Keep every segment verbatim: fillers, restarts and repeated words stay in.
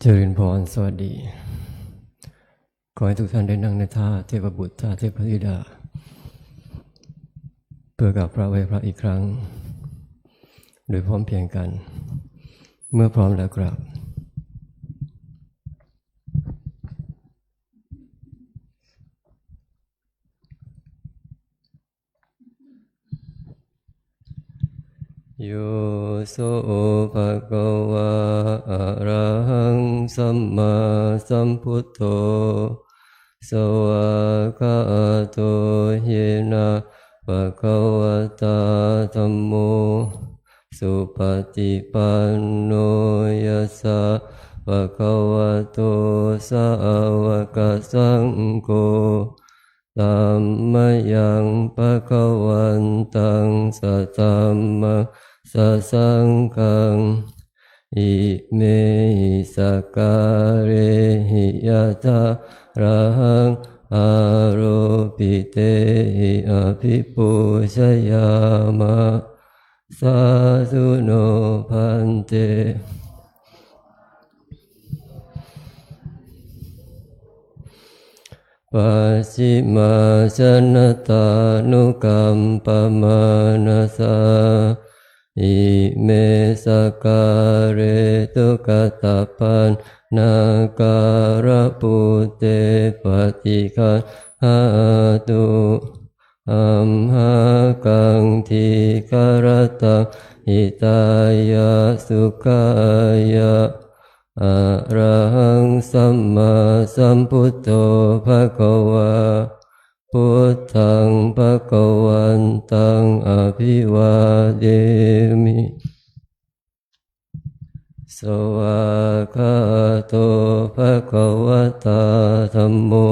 เจริญพร สวัสดี ขอให้ทุกท่านได้นั่งในท่าเทพบุตร ท่าเทพธิดา เพื่อกราบพระไหว้พระอีกครั้ง โดยพร้อมเพรียงกัน เมื่อพร้อมแล้วกราบ Yo so bhagavā arahaṃ sammāsambuddho, svākkhāto yena bhagavatā dhammo, supaṭipanno yassa bhagavato sāvakasaṅgho, tammayaṃ bhagavantaṃ sadhammaṃ sasaṅghaṃ, imehi sakkārehi yathārahaṃ āropitehi abhipūjayāma. Sādhu no bhante. Pacchimājanatānukampamānasā ime sakkāre duggatapaṇṇākārabhūte paṭiggaṇhātu amhākaṃ dīgharattaṃ hitāya sukhāya. Arahaṃ sammāsambuddho bhagavā, buddhaṃ bhagavantaṃ abhivādemi. Svākkhāto bhagavatā dhammo,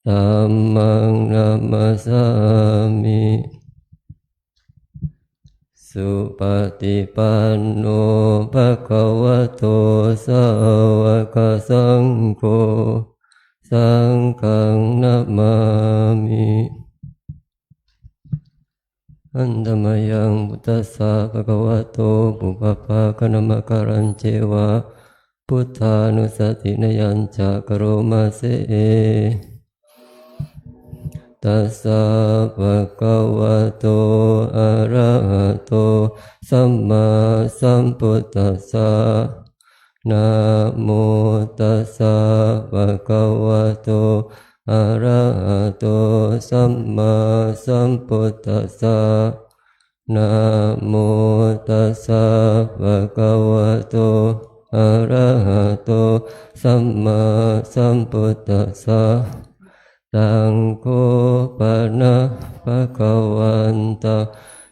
dhammaṃ namassāmi. Supaṭipanno bhagavato sāvakasaṅgho, saṅghaṃ namāmi. Handa mayaṃ buddhassa bhagavato pubbabhāganamakārañceva buddhānussatinayañca karoma se. Tassa bhagavato arahato sammāsambuddhassa. Namo tassa bhagavato arahato sammāsambuddhassa. Namo tassa bhagavato arahato sammāsambuddhassa. Taṃ kho pana bhagavantaṃ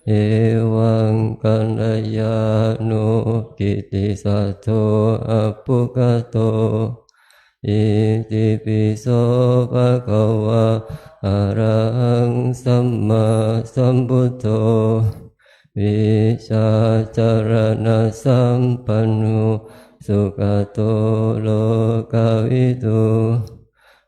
evaṃ kalyāṇo kittisaddo abbhuggato. Itipi so bhagavā arahaṃ sammāsambuddho vijjācaraṇasampanno sugato lokavidū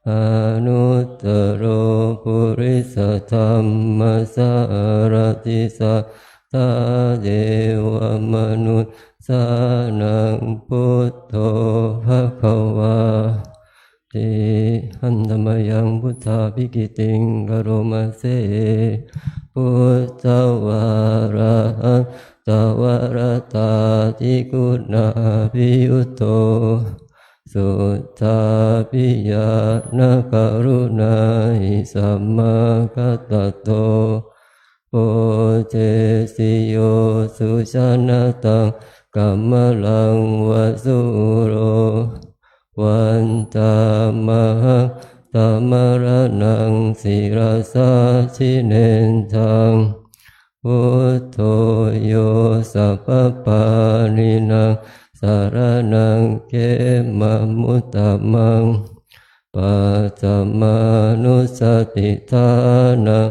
anuttaro purisadammasārathi satthā devamanussānaṃ buddho bhagavā ti. Handa mayaṃ buddhābhigītiṃ karoma se. Buddhavārahantavaratādiguṇābhiyutto suddhābhiñāṇakaruṇāhi samāgatatto bodhesi yo sujanataṃ kamalaṃ va sūro vandāmahaṃ tamaraṇaṃ sirasā jinendaṃ. Buddho yo sabbapāṇīnaṃ saraṇaṃ khemamuttamaṃ. Paṭhamānussatiṭṭhānaṃ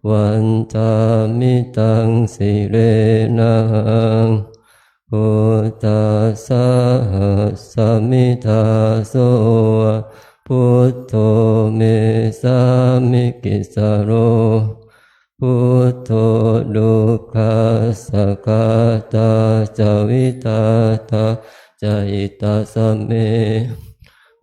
vandāmi taṃ sirenahaṃ. Buddhassāhasmi dāso va buddho me sāmikissaro. Buddho dukkhassa ghātā ca vidhātā pañcasate hitāya me.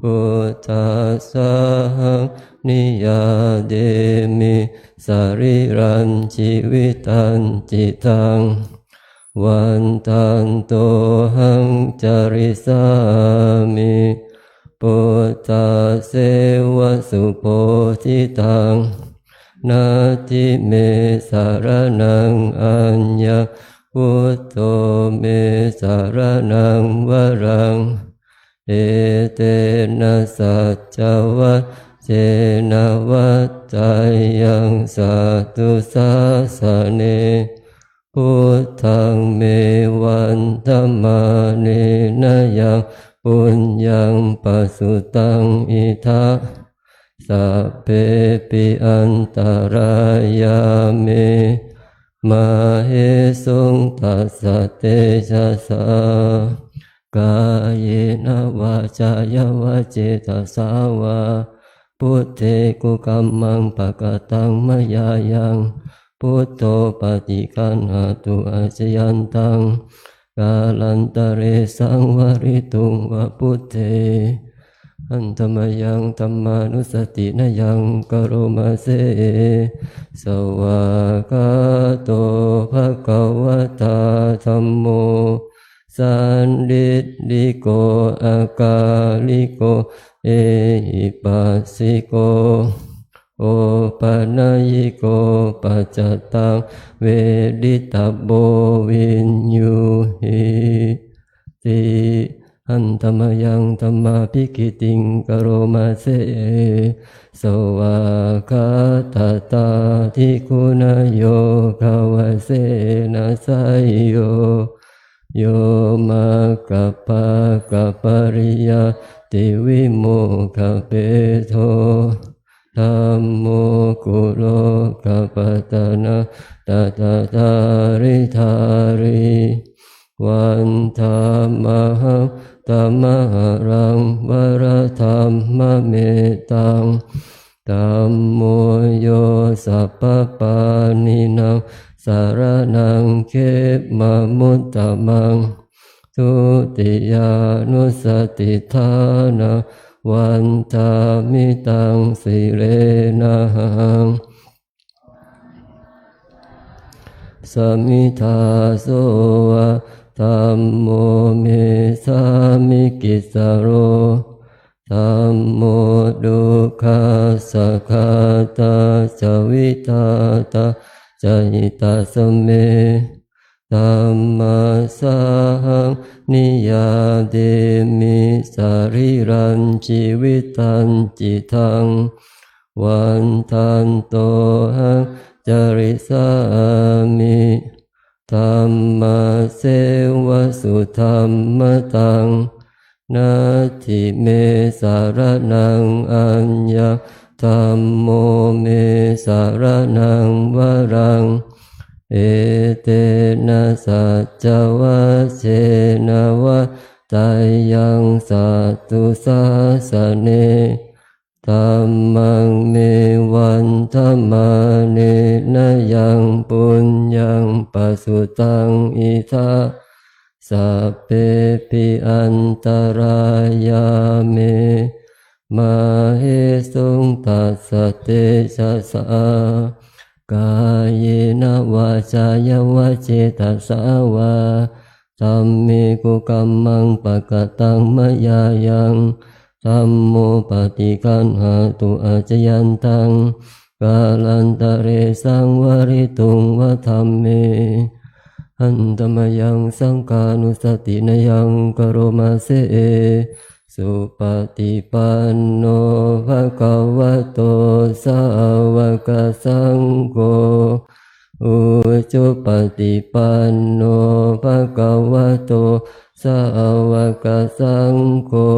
Buddhassāhaṃ niyyādemi sarīrañca jīvitañcidaṃ. Vandantohaṃ carissāmi buddhasseva subodhitaṃ. Natthi me saraṇaṃ aññaṃ, buddho me saraṇaṃ varaṃ. Etena saccavajjena vaḍḍheyyaṃ satthu sāsane. Buddhaṃ me vandamānena yaṃ puññaṃ pasutaṃ idha, sabbepi antarāyā me māhesuṃ tassa tejasā. Kāyena vācāya va cetasā vā, buddhe kukammaṃ pakataṃ mayā yaṃ, buddho paṭiggaṇhatu accayantaṃ, kālantare saṃvarituṃ va buddhe. Handa mayaṃ dhammānussatinayaṃ karoma se. Svākkhāto bhagavatā dhammo, sandiṭṭhiko akāliko ehipassiko, opanayiko paccattaṃ veditabbo viññūhīti. Handa mayaṃ dhammābhigītiṃ karoma se. Svākkhātatādiguṇayogavasena seyyo, yo maggapākapariyattivimokkhabhedo, dhammo kulokapatanā tadadhāridhārī. Vandāmahaṃ tamaharaṃ varadhammametaṃ, dhammo yo sabbapāṇīnaṃ saraṇaṃ khemamuttamaṃ. Dutiyānussatiṭṭhānaṃ vandāmi taṃ sirenahaṃ. Samīdhā so va dhammo me sāmikissaro, dhammo dukkhassa ghātā ca vidhātā ca hitassa me. Dhammassāhaṃ niyyādemi sarīrañca jīvitañcidaṃ. Vandantohaṃ carissāmi dhammasseva sudhammataṃ. Natthi me saraṇaṃ aññaṃ, dhammo me saraṇaṃ varaṃ. Etena saccavajjena vaḍḍheyyaṃ satthu sāsane. Dhammaṃ me vandamānena yaṃ puññaṃ pasutaṃ idha, sabbepi antarāyā me māhesuṃ tassa tejasā. Kāyena vācāya va cetasā vā, dhamme kukammaṃ pakataṃ mayā yaṃ, dhammo paṭiggaṇhatu accayantaṃ, kālantare saṃvarituṃ va dhamme. Handa mayaṃ saṅghānussatinayaṃ karoma se. Supaṭipanno bhagavato sāvakasaṅgho, ujupaṭipanno bhagavato sāvakasaṅgho,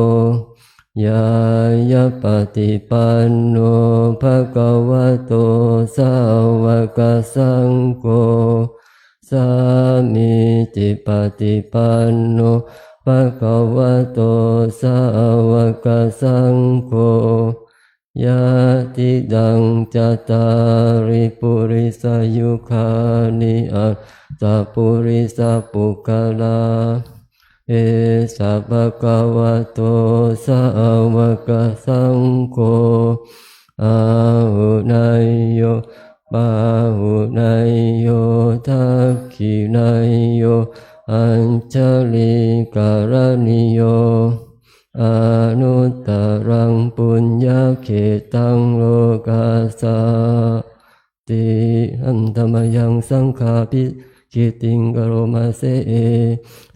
ñāyapaṭipanno bhagavato sāvakasaṅgho, sāmīcipaṭipanno bhagavato sāvakasaṅgho, yadidaṃ cattāri purisayugāni aṭṭha purisapuggalā, Esa bhagavato sāvakasaṅgho, āhuneyyo pāhuneyyo dakkhiṇeyyo añjalikaraṇīyo, anuttaraṃ puññakkhettaṃ lokassāti. Handa mayaṃ saṅghābhigītiṃ karoma se.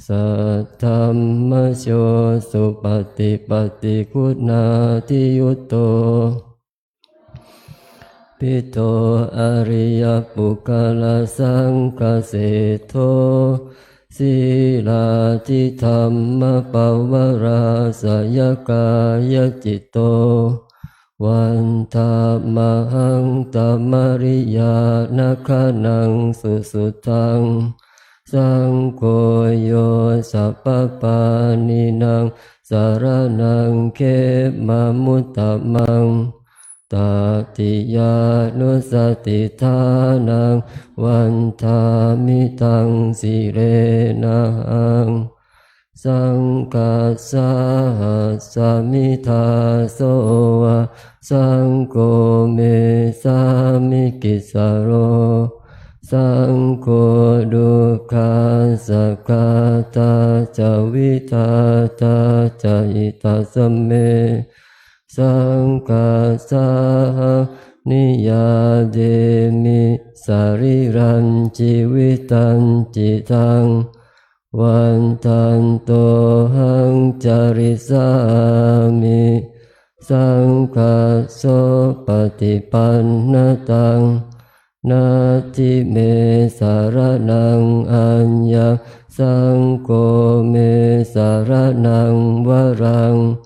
Saddhammajo supaṭipattiguṇādiyutto, pito ariyapuggalasaṅghaseṭṭho, sīlādidhammapavarāsayakāyacitto, vandāmahaṃ tamariyāna gaṇaṃ susuddhaṃ. Saṅgho yo sabbapāṇīnaṃ saraṇaṃ khemamuttamaṃ, tatiyānussatiṭṭhānaṃ vandāmi taṃ sirenahaṃ. Saṅghassāhasmi dāso va, saṅgho me sāmikissaro, saṅgho dukkhassa ghātā ca vidhātā ca hitassa me. Saṅghassāhaṃ niyyādemi sarīrañjīvitañcidaṃ, vandantohaṃ carissāmi saṅghassopaṭipannataṃ. Natthi me saraṇaṃ aññaṃ, saṅgho me saraṇaṃ varaṃ,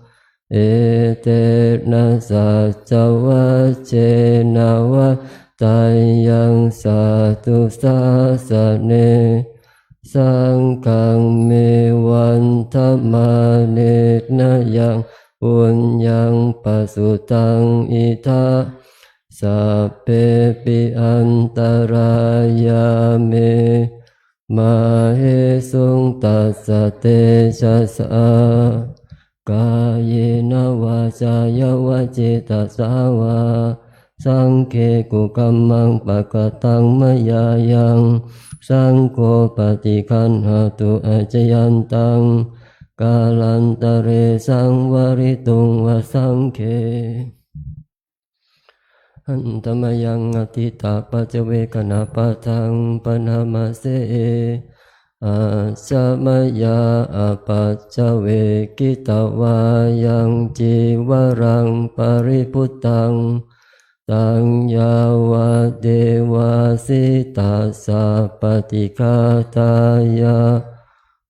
etena saccavajjena vaḍḍheyyaṃ satthu sāsane. Saṅghaṃ me vandamānena yaṃ puññaṃ pasutaṃ idha, sabbepi antarāyā me māhesuṃ tassa tejasā. Kāyena vācāya va cetasā vā, saṅghe kukammaṃ pakataṃ mayā yaṃ, saṅgho paṭiggaṇhatu accayantaṃ, kālantare saṃvarituṃ va saṅghe. Handa mayaṃ ādītapaccavekkhanapaṭhaṃ bhaṇāma se. Ajja mayā apaccavekkhitvā yaṃ cīvaraṃ paribhuttaṃ, taṃ yāvadeva sītassa paṭighātāya,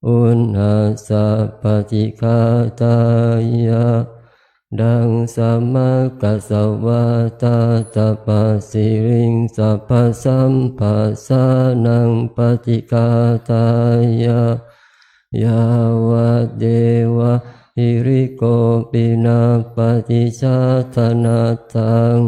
uṇhassa paṭighātāya, taṃ samaggāsvā tattha pasiriṃ sabbasampassānaṃ paṭighātāya, yāvadeva hirikopinapaṭicchādanatthaṃ.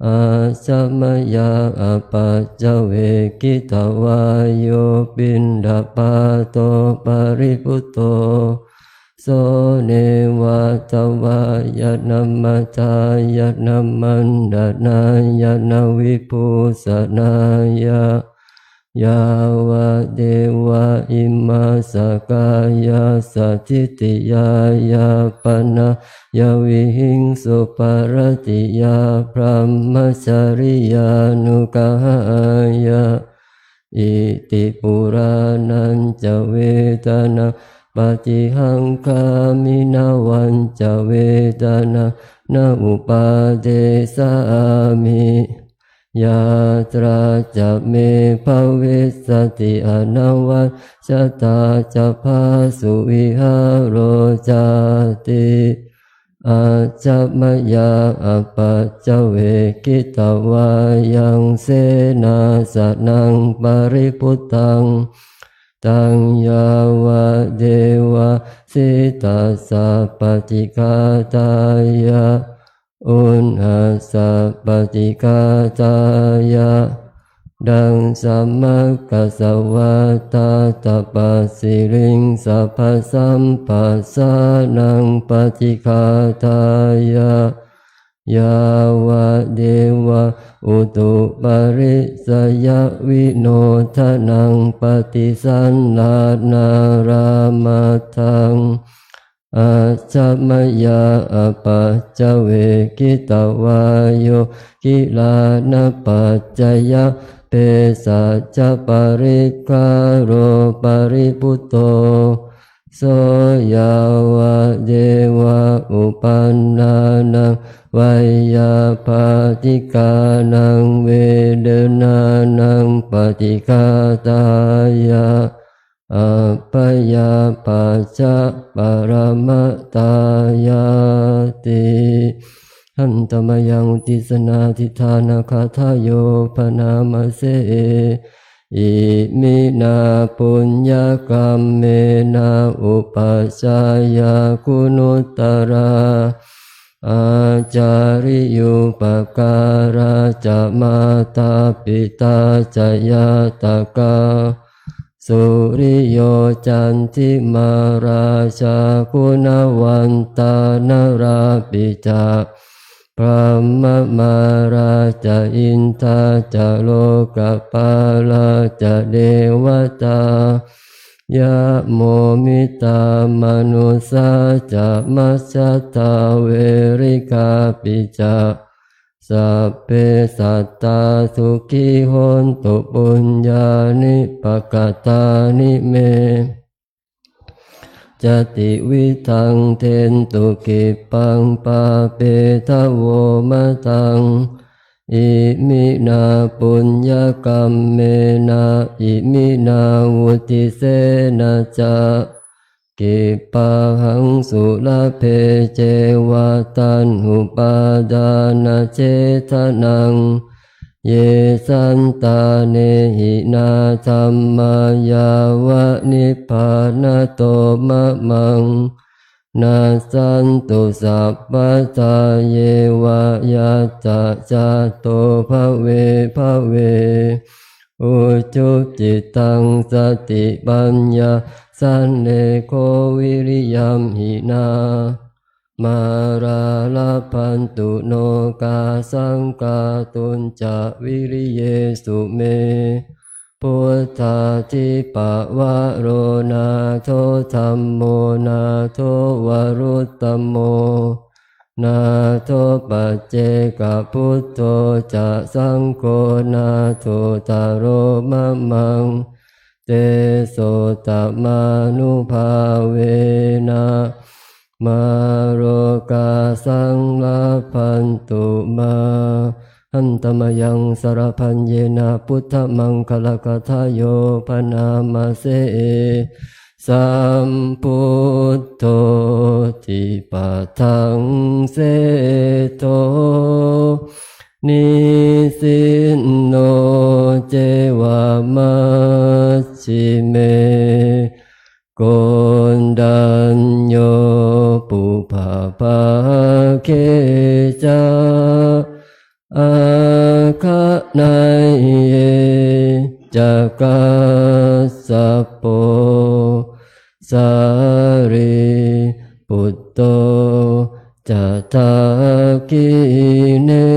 Ajja mayā apaccavekkhitvā yo piṇḍapāto paribhutto, so neva davāya na madāya na maṇḍanāya na vibhūsanāya, yāvadeva imassa kāyassa ṭhitiyā yāpanāya vihiṃsuparatiyā brahmacariyānuggahāya, iti purāṇañca vedanaṃ paṭihaṅkhāmi navañca vedanaṃ na uppādessāmi, yātrā ca me bhavissati anavajjatā ca phāsuvihāro cāti. Ajja mayā apaccavekkhitvā yaṃ senāsanaṃ paribhuttaṃ, taṃ yāvadeva sītassa paṭighātāya, uṇhassa paṭighātāya, dasamakkhasavatthātapasiriṃsapasamphassānaṃ paṭighātāya yāvadeva utuparissayavinodanaṃ paṭisallānārāmatthaṃ ajja mayā apaccavekkhitvā yo gilānapaccayabhesajjaparikkhāro paribhutto so yāvadeva uppannānaṃ veyyābādhikānaṃ vedanānaṃ paṭighātāya abyāpajjhaparamatāyāti. Handa mayaṃ uddesanādhiṭṭhānagāthāyo bhaṇāma se. Iminā puññakammena upajjhāyā guṇuttarā ācariyūpakārā ca mātā pitā ca ñātakā suriyo candimā rājā guṇavantā narāpi ca brahmamārā ca indā ca lokapālā ca devatā yamo mittā manussā ca majjhattā verikāpi ca sabbe sattā sukhī hontu puññāni pakatāni me catividhaṃ dentu khippaṃ pāpetha vo mataṃ. Iminā puññakammena iminā uddisena ca khippāhaṃ sulabhe ceva taṇhupādānachedanaṃ ye santāne hinā dhammā yāva nibbānato mamaṃ nassantu sabbadā yeva yattha jāto bhave bhave ujucittaṃ satipaññā sallekho viriyamhinā mārā labhantu nokāsaṃ kātuñca viriyesu me. Buddhādhipavaro nātho dhammo nātho varuttamo nātho paccekabuddho ca saṅgho nāthottaro mamaṃ tesottamānubhāvena mārokāsaṃ labhantu mā. Handa mayaṃ sarabhaññena buddhamaṅgalagāthāyo bhaṇāma se. Sambuddho dipadaṃ seṭṭho nisinno ceva majjhime koṇḍañño pubbabhāge ca āgaṇeyye ca kassapo sārīputto ca dakkhiṇe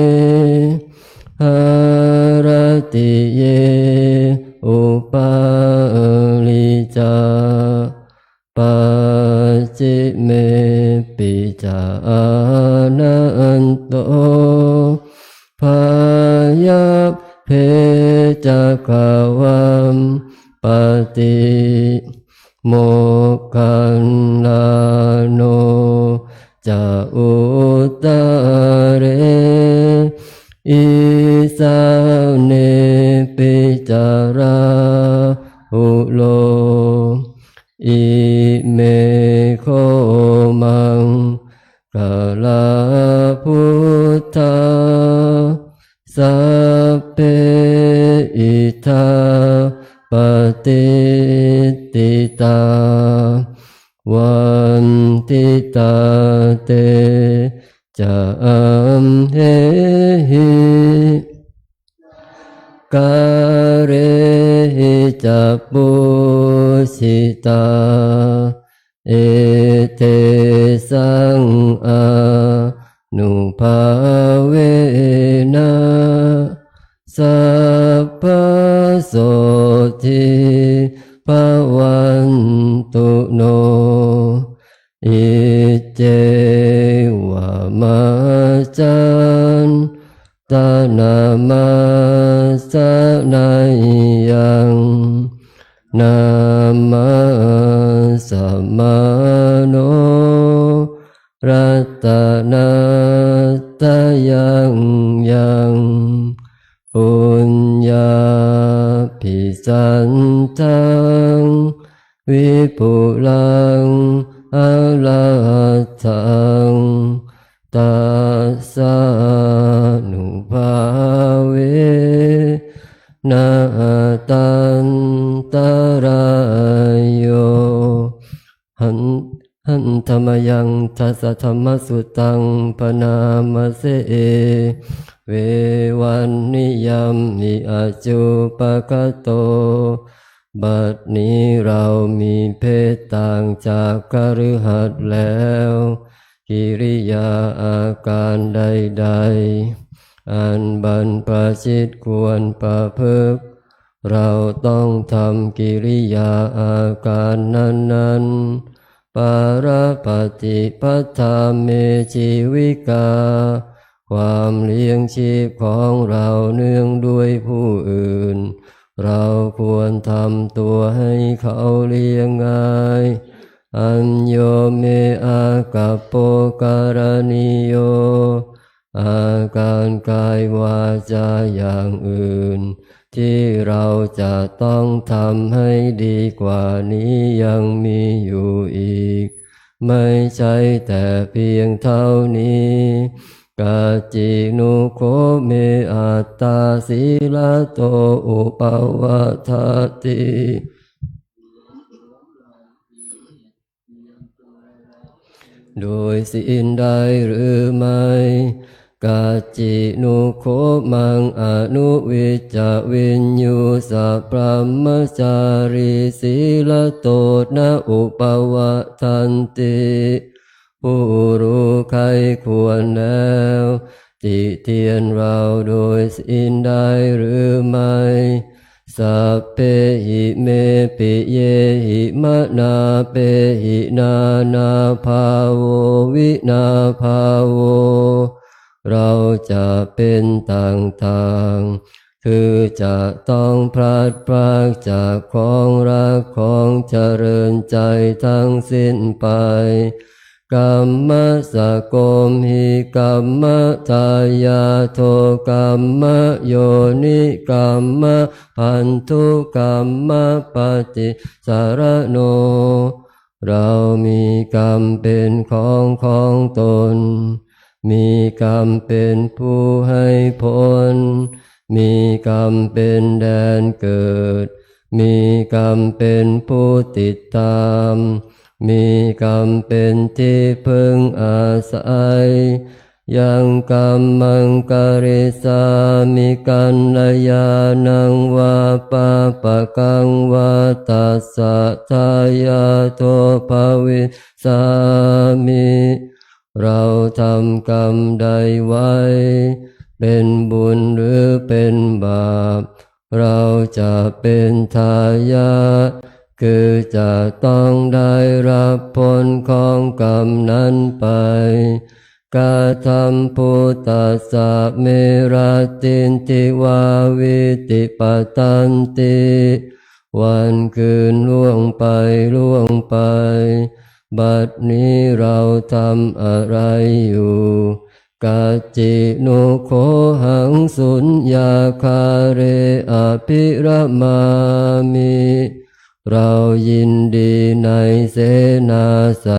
haratiye upāli ca pacchimepi ca ānando byāpacchakavāpati moggallāno ca uttare isānepi ca rāhulo ime kho maṅgalā buddhā sabbe idha patiṭṭhitā vanditā te ca amhehi. Ka ca pūjitā, etesaṃ ānubhāvena sabbasotthī bhavantu no. Iccevamantanamasanayyaṃ namassamāno ratanattayaṃ yaṃ puññābhisandaṃ vipulaṃ alatthaṃ, tassānubhāvena atantarāyo. Han- handa mayaṃ dasadhammasutaṃ bhaṇāma se. Vevaṇṇiyamhi accupakato. บัดนี้เรามีเพศต่างจากคฤหัสถ์แล้ว กิริยาอาการใดๆ อันบรรพชิตควรประพฤติ เราต้องทำกิริยาอาการนั้นๆ Parapaṭipattā me jīvikā. ความเลี้ยงชีพของเราเนื่องด้วยผู้อื่น เราควรทำตัวให้เขาเลี้ยงง่าย Añño me āgappo karaṇīyo. อาการกายวาจาอย่างอื่น ที่เราจะต้องทำให้ดีกว่านี้ยังมีอยู่อีก ไม่ใช่แต่เพียงเท่านี้ Kacci nu kho me attā sīlato upavaḍḍhanti. โดยศีลได้หรือไม่ Kacci nu kho maṃ anuvicca viññūssa brahmacārī sīlato na upavaḍḍhanti. ผู้รู้ใคร่ควรแล้ว ติเตียนเราโดยศีลได้หรือไม่ Sabbehi me piyehi manāpehi nānābhāvo vinābhāvo. เราจะเป็นต่างๆ คือจะต้องพลัดพรากจากของรักของเจริญใจทั้งสิ้นไป Kammassakomhi kammadāyādo kammayoni kammabandhu kammapaṭisaraṇo. เรามีกรรมเป็นของของตน มีกรรมเป็นผู้ให้ผล มีกรรมเป็นแดนเกิด มีกรรมเป็นผู้ติดตาม มีกรรมเป็นที่พึ่งอาศัย Yaṃ kammaṃ karissāmi kalyāṇaṃ vā pāpakaṃ vā tassa dāyādo bhavissāmi. เราทำกรรมใดไว้ เป็นบุญหรือเป็นบาป เราจะเป็นทายาท คือจะต้องได้รับผลของกรรมนั้นไป Kathambuddhassa me rattinti vā vīti patanti. วันคืนล่วงไปล่วงไป บัดนี้เราทำอะไรอยู่ Kacci nu kho haṃ suññāgāre abhiramāmi. เรายินดีในเสนาสนะ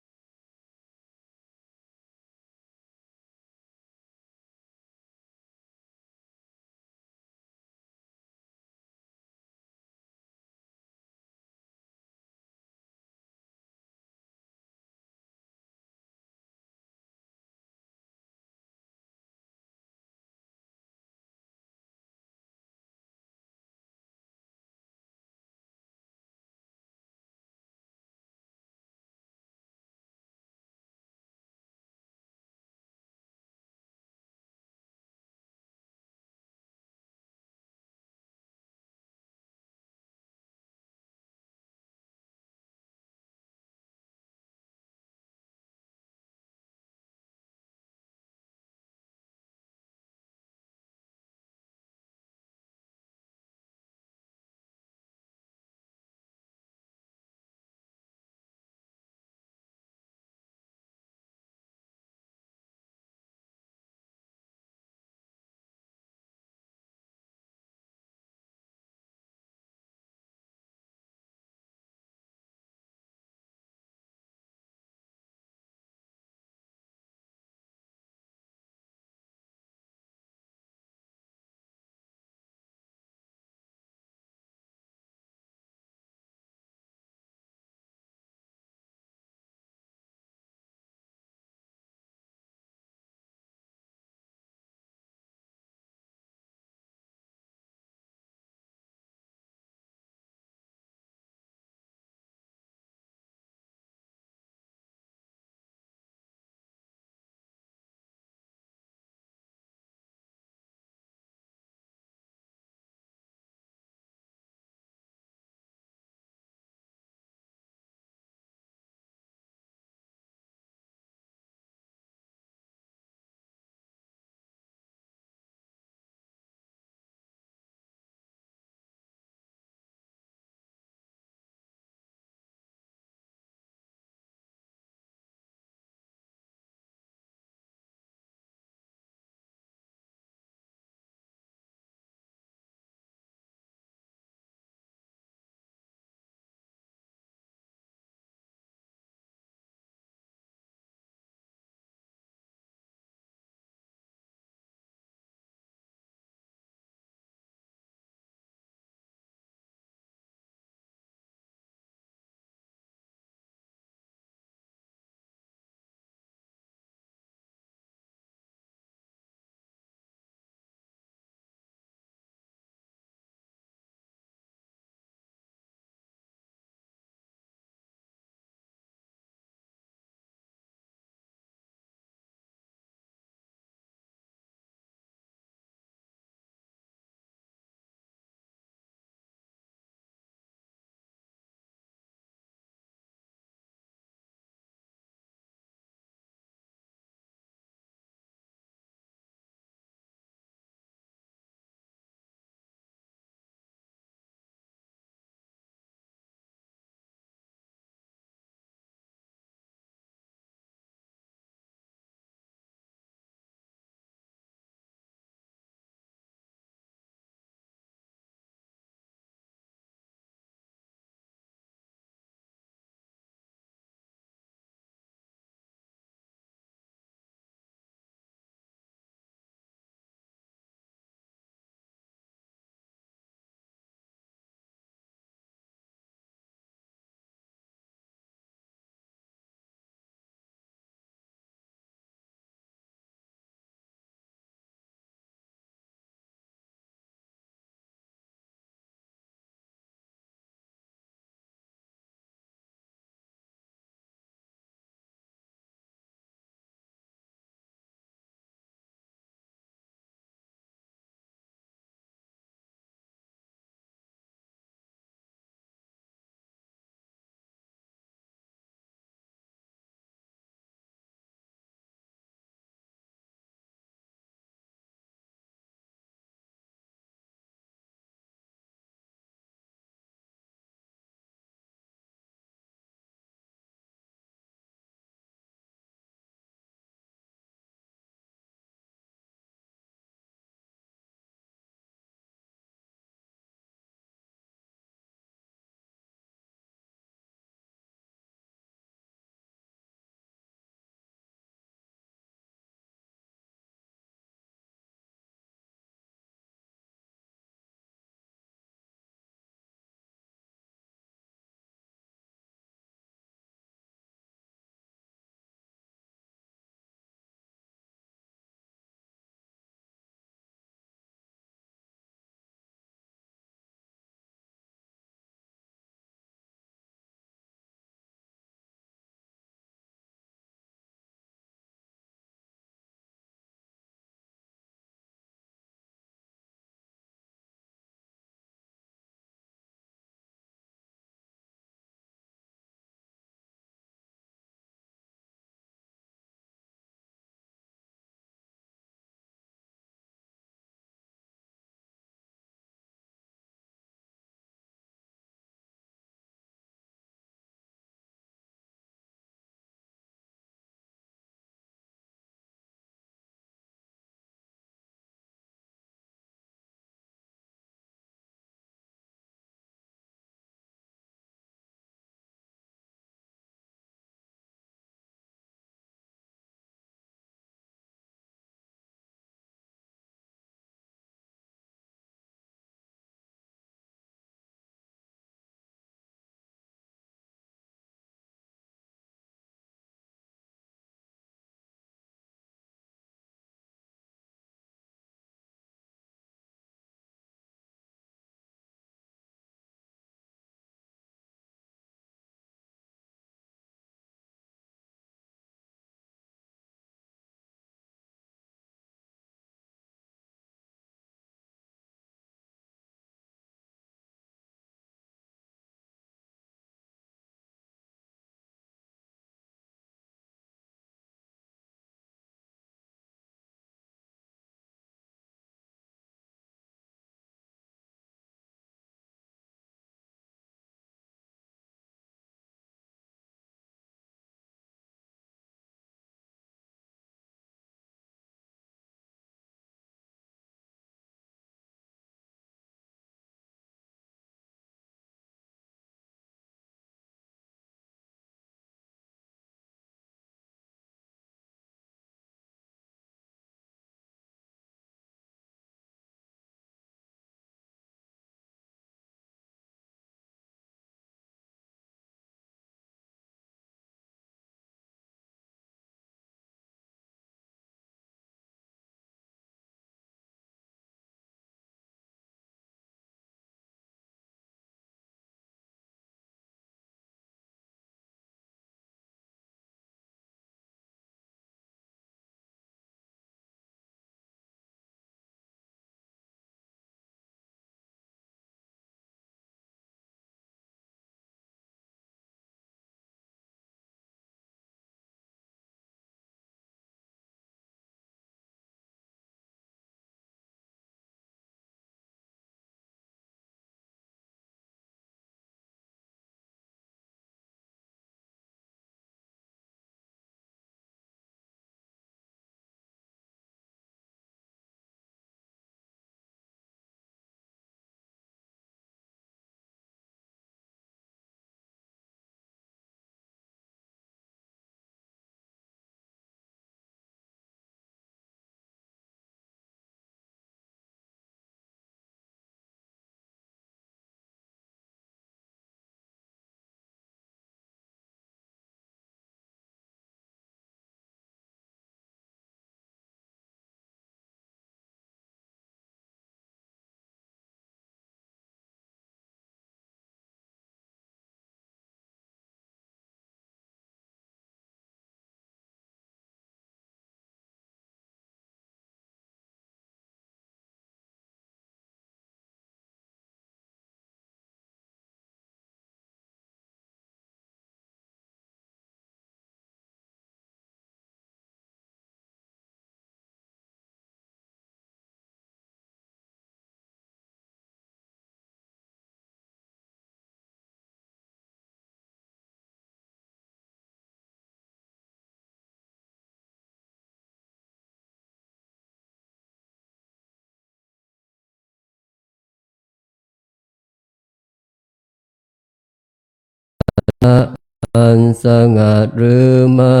อันสงัดหรือไม่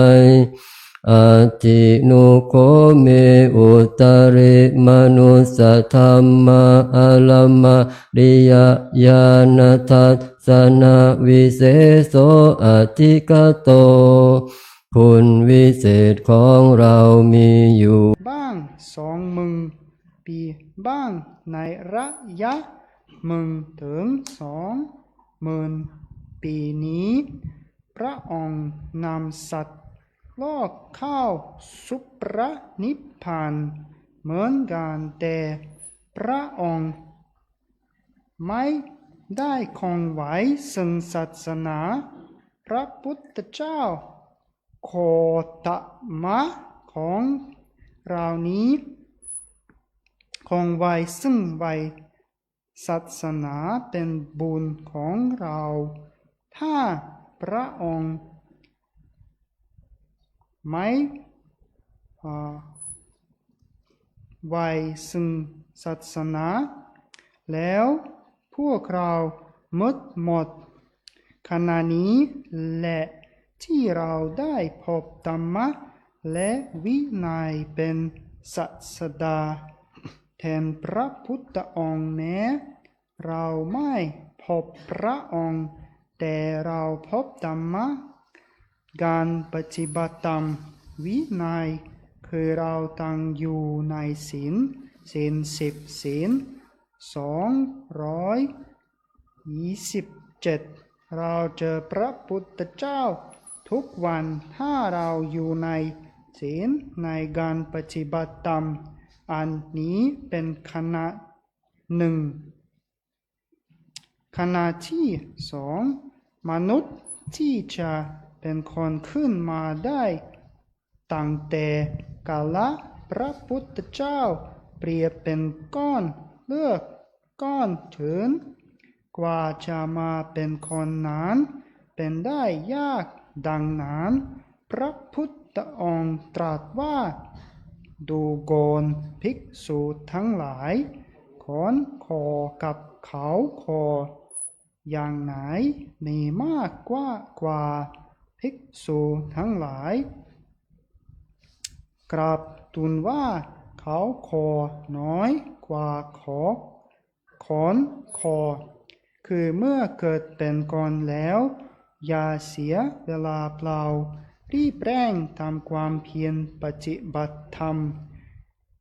Atthi no kho me uttare manussadhamma alamariya ñāṇadassanaviseso adhigato คุณวิเศษของเรามีอยู่ บ้างสองหมื่นปีบ้าง ในระยะหนึ่งถึงสองหมื่นปีนี้ พระองค์นำสัตว์โลกเข้าสุปนิพพานเหมือนกัน แต่พระองค์ไม่ได้คงไว้ซึ่งศาสนา พระพุทธเจ้า โคตมะของเรานี้ คงไว้ซึ่งไว้ศาสนาเป็นบุญของเรา ถ้าพระองค์ไม่ อ่า ไว้ซึ่งศาสนา แล้วพวกเรามืดมน ขณะนี้แหละที่เราได้พบธรรมะและวินัยเป็นศาสดาแทนพระพุทธองค์แม้ เราไม่พบพระองค์ แต่เราพบธรรมะ การปฏิบัติตามวินัย คือเราตั้งอยู่ในศีล ศีลสิบ ศีลสองร้อยยี่สิบเจ็ด เราเจอพระพุทธเจ้าทุกวัน ถ้าเราอยู่ในศีล ในการปฏิบัติตาม อันนี้เป็นขณะหนึ่ง ขณะที่สอง มนุษย์ที่จะเป็นคนขึ้นมาได้ ตั้งแต่กาลพระพุทธเจ้า เปรียบเป็นก้อนเลือดก้อนเถิน กว่าจะมาเป็นคนนั้น เป็นได้ยาก ดังนั้น พระพุทธองค์ตรัสว่า ดูก่อนภิกษุทั้งหลาย คนโคกับเขาโค อย่างไหนมีมากกว่ากว่า ภิกษุทั้งหลาย กราบทูลว่า เขาโคน้อยกว่าโค คนโค คือเมื่อเกิดเป็นคนแล้ว อย่าเสียเวลาเปล่า รีบเร่งทำความเพียรปฏิบัติธรรม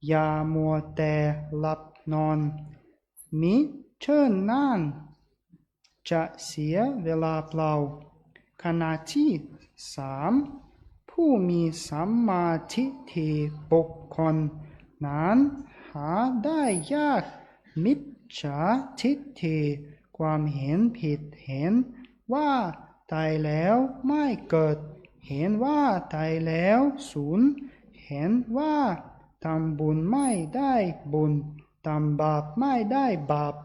อย่ามัวแต่หลับนอน มิเช่นนั้น จะเสียเวลาเปล่า ขณะที่สาม ผู้มีสัมมาทิฏฐิบุคคลนั้นหาได้ยาก มิจฉาทิฏฐิ ความเห็นผิด เห็นว่าตายแล้วไม่เกิด เห็นว่าตายแล้วสูญ เห็นว่าทำบุญไม่ได้บุญ ทำบาปไม่ได้บาป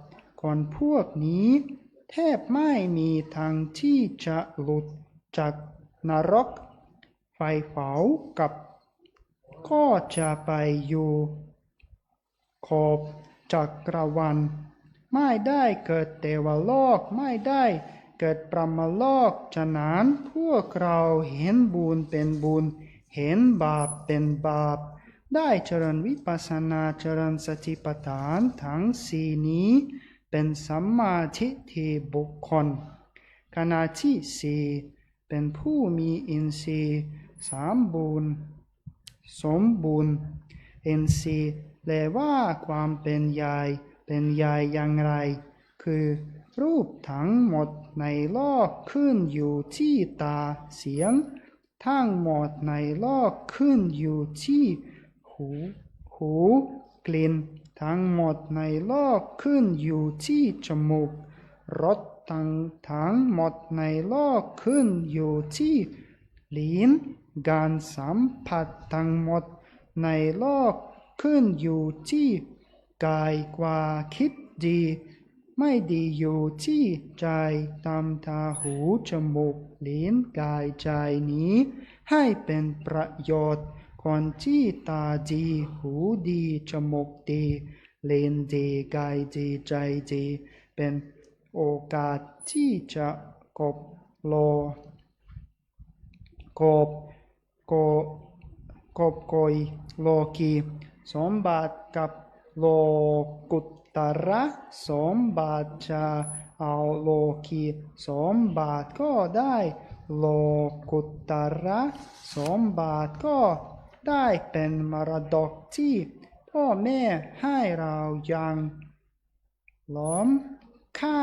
คนพวกนี้แทบไม่มีทางที่จะหลุดจากนรก ไฟเผา กับก็จะไปอยู่ขอบจักรวาล ไม่ได้เกิดเทวโลก ไม่ได้เกิดพรหมโลก ฉะนั้นพวกเราเห็นบุญเป็นบุญ เห็นบาปเป็นบาป ได้เจริญวิปัสสนา เจริญสติปัฏฐานทั้งสี่นี้ เป็นสัมมาทิฏฐิบุคคล ขณะที่สี่ เป็นผู้มีอินทรีย์สมบูรณ์ สมบูรณ์ อินทรีย์แปลว่าความเป็นใหญ่ เป็นใหญ่อย่างไร คือรูปทั้งหมดในโลกขึ้นอยู่ที่ตา เสียงทั้งหมดในโลกขึ้นอยู่ที่หู หู กลิ่นทั้งหมดในโลกขึ้นอยู่ที่จมูก รสทั้ง ทั้งหมดในโลกขึ้นอยู่ที่ลิ้น การสัมผัสทั้งหมดในโลกขึ้นอยู่ที่กาย ความคิดดี ไม่ดีอยู่ที่ใจ ทำตา หู จมูก ลิ้น กาย ใจนี้ ให้เป็นประโยชน์ คนที่ตาดี หูดี จมูกดี ลิ้นดี กายดี ใจดี เป็นโอกาสที่จะคบ โล โกบ โก โกบโกย โลกีสมบัติกับโลกุตตระสมบัติ จะเอาโลกีสมบัติก็ได้ โลกุตระสมบัติก็ได้ เป็นมรดกที่พ่อแม่ให้เราอย่างล้ำค่า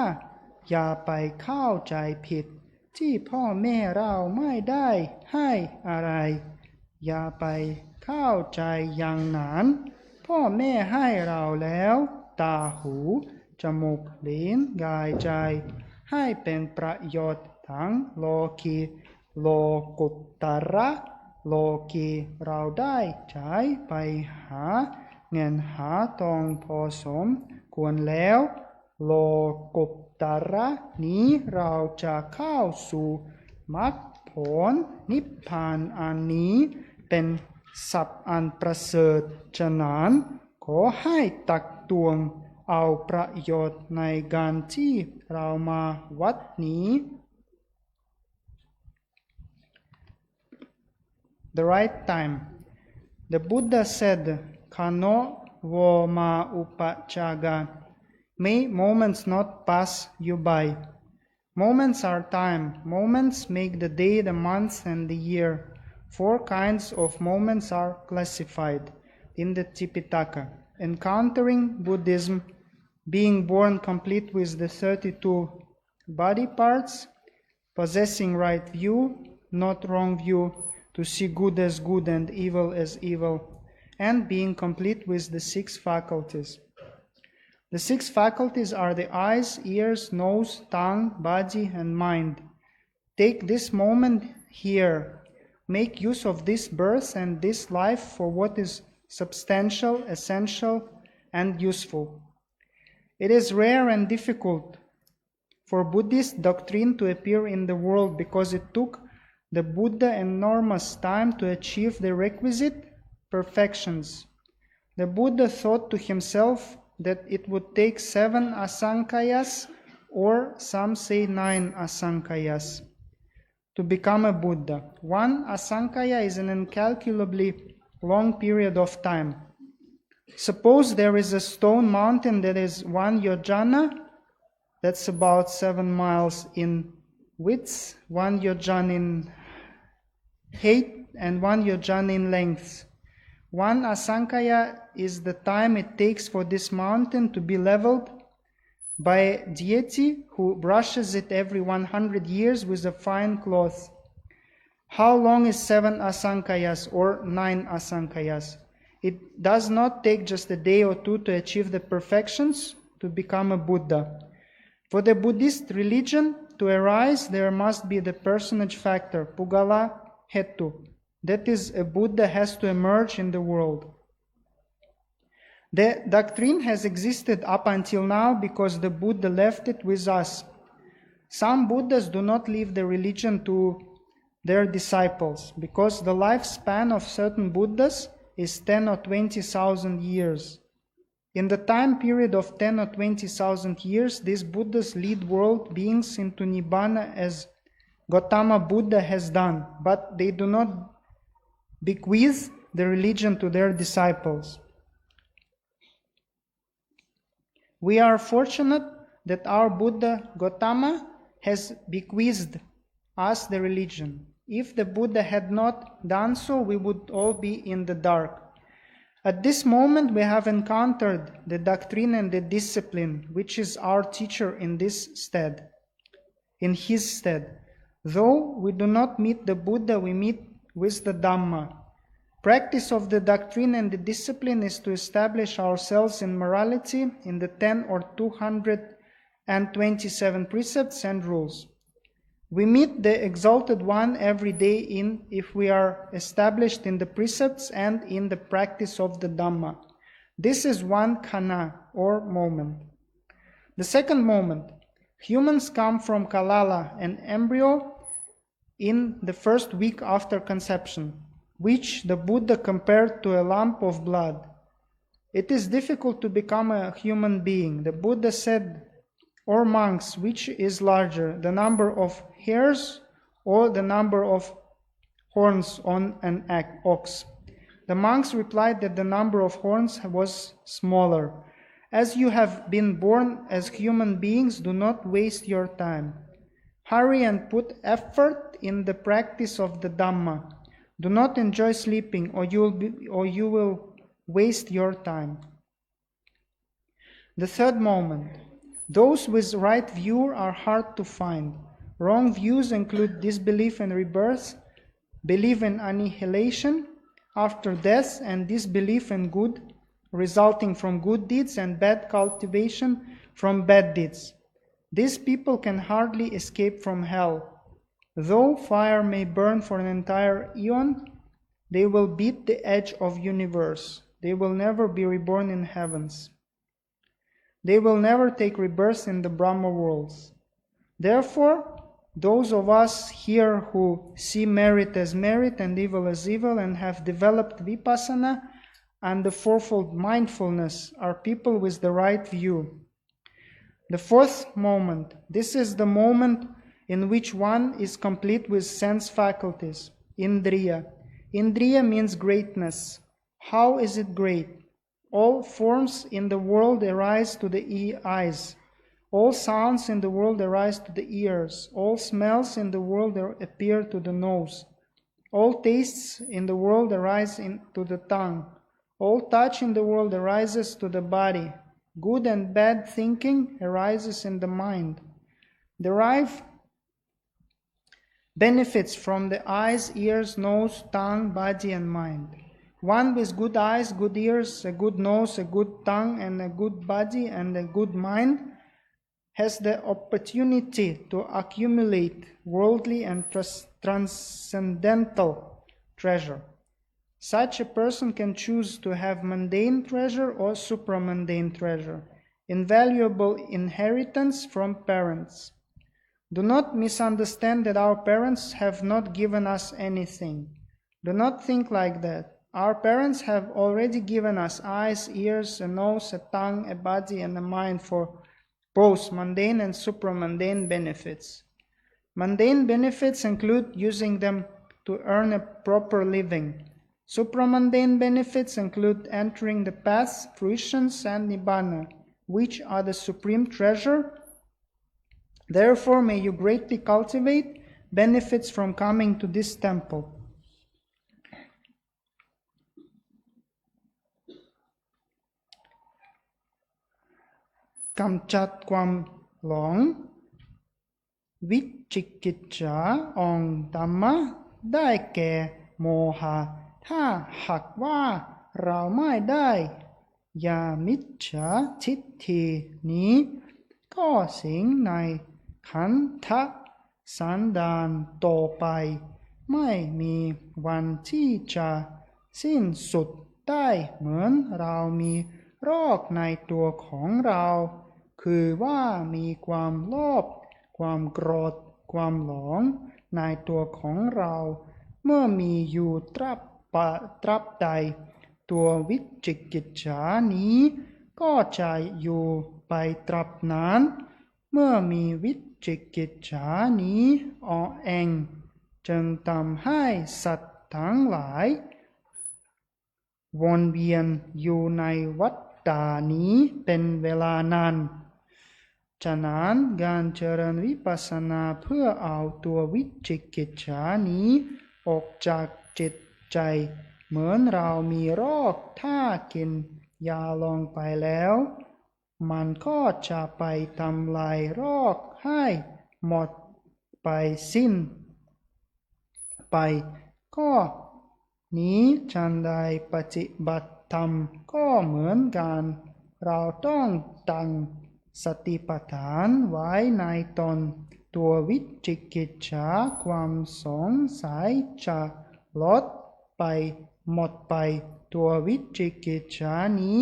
อย่าไปเข้าใจผิด ที่พ่อแม่เราไม่ได้ให้อะไร อย่าไปเข้าใจอย่างนั้น พ่อแม่ให้เราแล้ว ตา หู จมูก ลิ้น กาย ใจ ให้เป็นประโยชน์ทั้งโลกี โลกุตระ โลกี เราได้ใช้ไปหาเงินหาทองพอสมควรแล้ว โลกุตระนี้เราจะเข้าสู่มรรคผลนิพพาน อันนี้เป็นทรัพย์อันประเสริฐ ฉะนั้นขอให้ตักตวงเอาประโยชน์ในการที่เรามาวัดนี้ The right time. The Buddha said, "Khaṇo vo mā uppajjhagā, may moments not pass you by." Moments are time. Moments make the day, the month, and the year. Four kinds of moments are classified in the Tipitaka. Encountering Buddhism, being born complete with the thirty-two body parts, possessing right view, not wrong view, to see good as good and evil as evil, and being complete with the six faculties. The six faculties are the eyes, ears, nose, tongue, body, and mind. Take this moment here. Make use of this birth and this life for what is substantial, essential, and useful. It is rare and difficult for Buddhist doctrine to appear in the world because it took the Buddha enormous time to achieve the requisite perfections. The Buddha thought to himself that it would take seven asaṅkhāyas, or some say nine asaṅkhāyas, to become a Buddha. One asaṅkhāya is an incalculably long period of time. Suppose there is a stone mountain that is one yojana, that's about seven miles in width, one yojana in height, and one yojana in length. One asaṅkhāya is the time it takes for this mountain to be leveled by a deity who brushes it every one hundred years with a fine cloth. How long is seven asaṅkhāyas or nine asaṅkhāyas? It does not take just a day or two to achieve the perfections, to become a Buddha. For the Buddhist religion to arise, there must be the personage factor, puggala hetu. That is, a Buddha has to emerge in the world. The doctrine has existed up until now because the Buddha left it with us. Some Buddhas do not leave the religion to their disciples because the lifespan of certain Buddhas is ten or twenty thousand years. In the time period of ten or twenty thousand years, these Buddhas lead world beings into Nibbana as Gautama Buddha has done, but they do not bequeath the religion to their disciples. We are fortunate that our Buddha Gautama has bequeathed us the religion. If the Buddha had not done so, we would all be in the dark. At this moment, we have encountered the doctrine and the discipline, which is our teacher in this stead, in his stead. Though we do not meet the Buddha, we meet with the Dhamma. Practice of the doctrine and the discipline is to establish ourselves in morality in the ten or two hundred and twenty-seven precepts and rules. We meet the Exalted One every day in if we are established in the precepts and in the practice of the Dhamma. This is one khaṇa or moment. The second moment, humans come from kalala, an embryo, in the first week after conception, which the Buddha compared to a lump of blood. It is difficult to become a human being. The Buddha said, "O monks, which is larger, the number of hairs or the number of horns on an ox. The monks replied that the number of horns was smaller. As you have been born as human beings, do not waste your time. Hurry and put effort in the practice of the Dhamma. Do not enjoy sleeping, or you will, be, or you will waste your time. The third moment. Those with right view are hard to find. Wrong views include disbelief in rebirth, belief in annihilation after death, and disbelief in good resulting from good deeds and bad cultivation from bad deeds. These people can hardly escape from hell. Though fire may burn for an entire eon, they will beat the edge of universe. They will never be reborn in heavens. They will never take rebirth in the Brahma worlds. Therefore, those of us here who see merit as merit and evil as evil and have developed vipassana and the fourfold mindfulness are people with the right view. The fourth moment. This is the moment in which one is complete with sense faculties. Indriya. Indriya means greatness. How is it great? All forms in the world arise to the e- eyes. All sounds in the world arise to the ears. All smells in the world are- appear to the nose. All tastes in the world arise in- to the tongue. All touch in the world arises to the body. Good and bad thinking arises in the mind. Derive benefits from the eyes, ears, nose, tongue, body, and mind. One with good eyes, good ears, a good nose, a good tongue, and a good body, and a good mind has the opportunity to accumulate worldly and tras- transcendental treasure. Such a person can choose to have mundane treasure or supramundane treasure, invaluable inheritance from parents. Do not misunderstand that our parents have not given us anything. Do not think like that. Our parents have already given us eyes, ears, a nose, a tongue, a body, and a mind for both mundane and supramundane benefits. Mundane benefits include using them to earn a proper living. Supramundane benefits include entering the paths, fruitions, and nibbana, which are the supreme treasure. Therefore, may you greatly cultivate benefits from coming to this temple. Kamcat ความหลง Vicikicchā องค์ Dhamma ได้แก่ โมหะ ถ้าหากว่าเราไม่ได้ ยามิจฉาทิฏฐินี้ ก็สิ่งในขันธสันดานต่อไป ไม่มีวันที่จะสิ้นสุดได้ เหมือนเรามีโรคในตัวของเรา คือว่ามีความโลภ ความโกรธ ความหลง ในตัวของเรา เมื่อมีอยู่ตราบปะ- ตราบใด ตัววิจิกิจฉานี้ ก็จะอยู่ไปตราบนั้น เมื่อมีวิจิกิจฉานี้อ่อนแอ จึงทำให้สัตว์ทั้งหลาย วนเวียนอยู่ในวัฏฏะนี้เป็นเวลานาน ฉะนั้นการเจริญวิปัสสนาเพื่อเอาตัววิจิกิจฉานี้ ออกจากจิตใจ เหมือนเรามีโรค ถ้ากินยาลงไปแล้ว มันก็จะไปทำลายโรคให้หมดไปสิ้นไป ก็นี้ฉันใดปฏิบัติธรรมก็เหมือนกัน เราต้องตั้งสติปัฏฐานไว้ในตน ตัววิจิกิจฉา ความสงสัยจะลดไปหมดไป ตัววิจิกิจฉานี้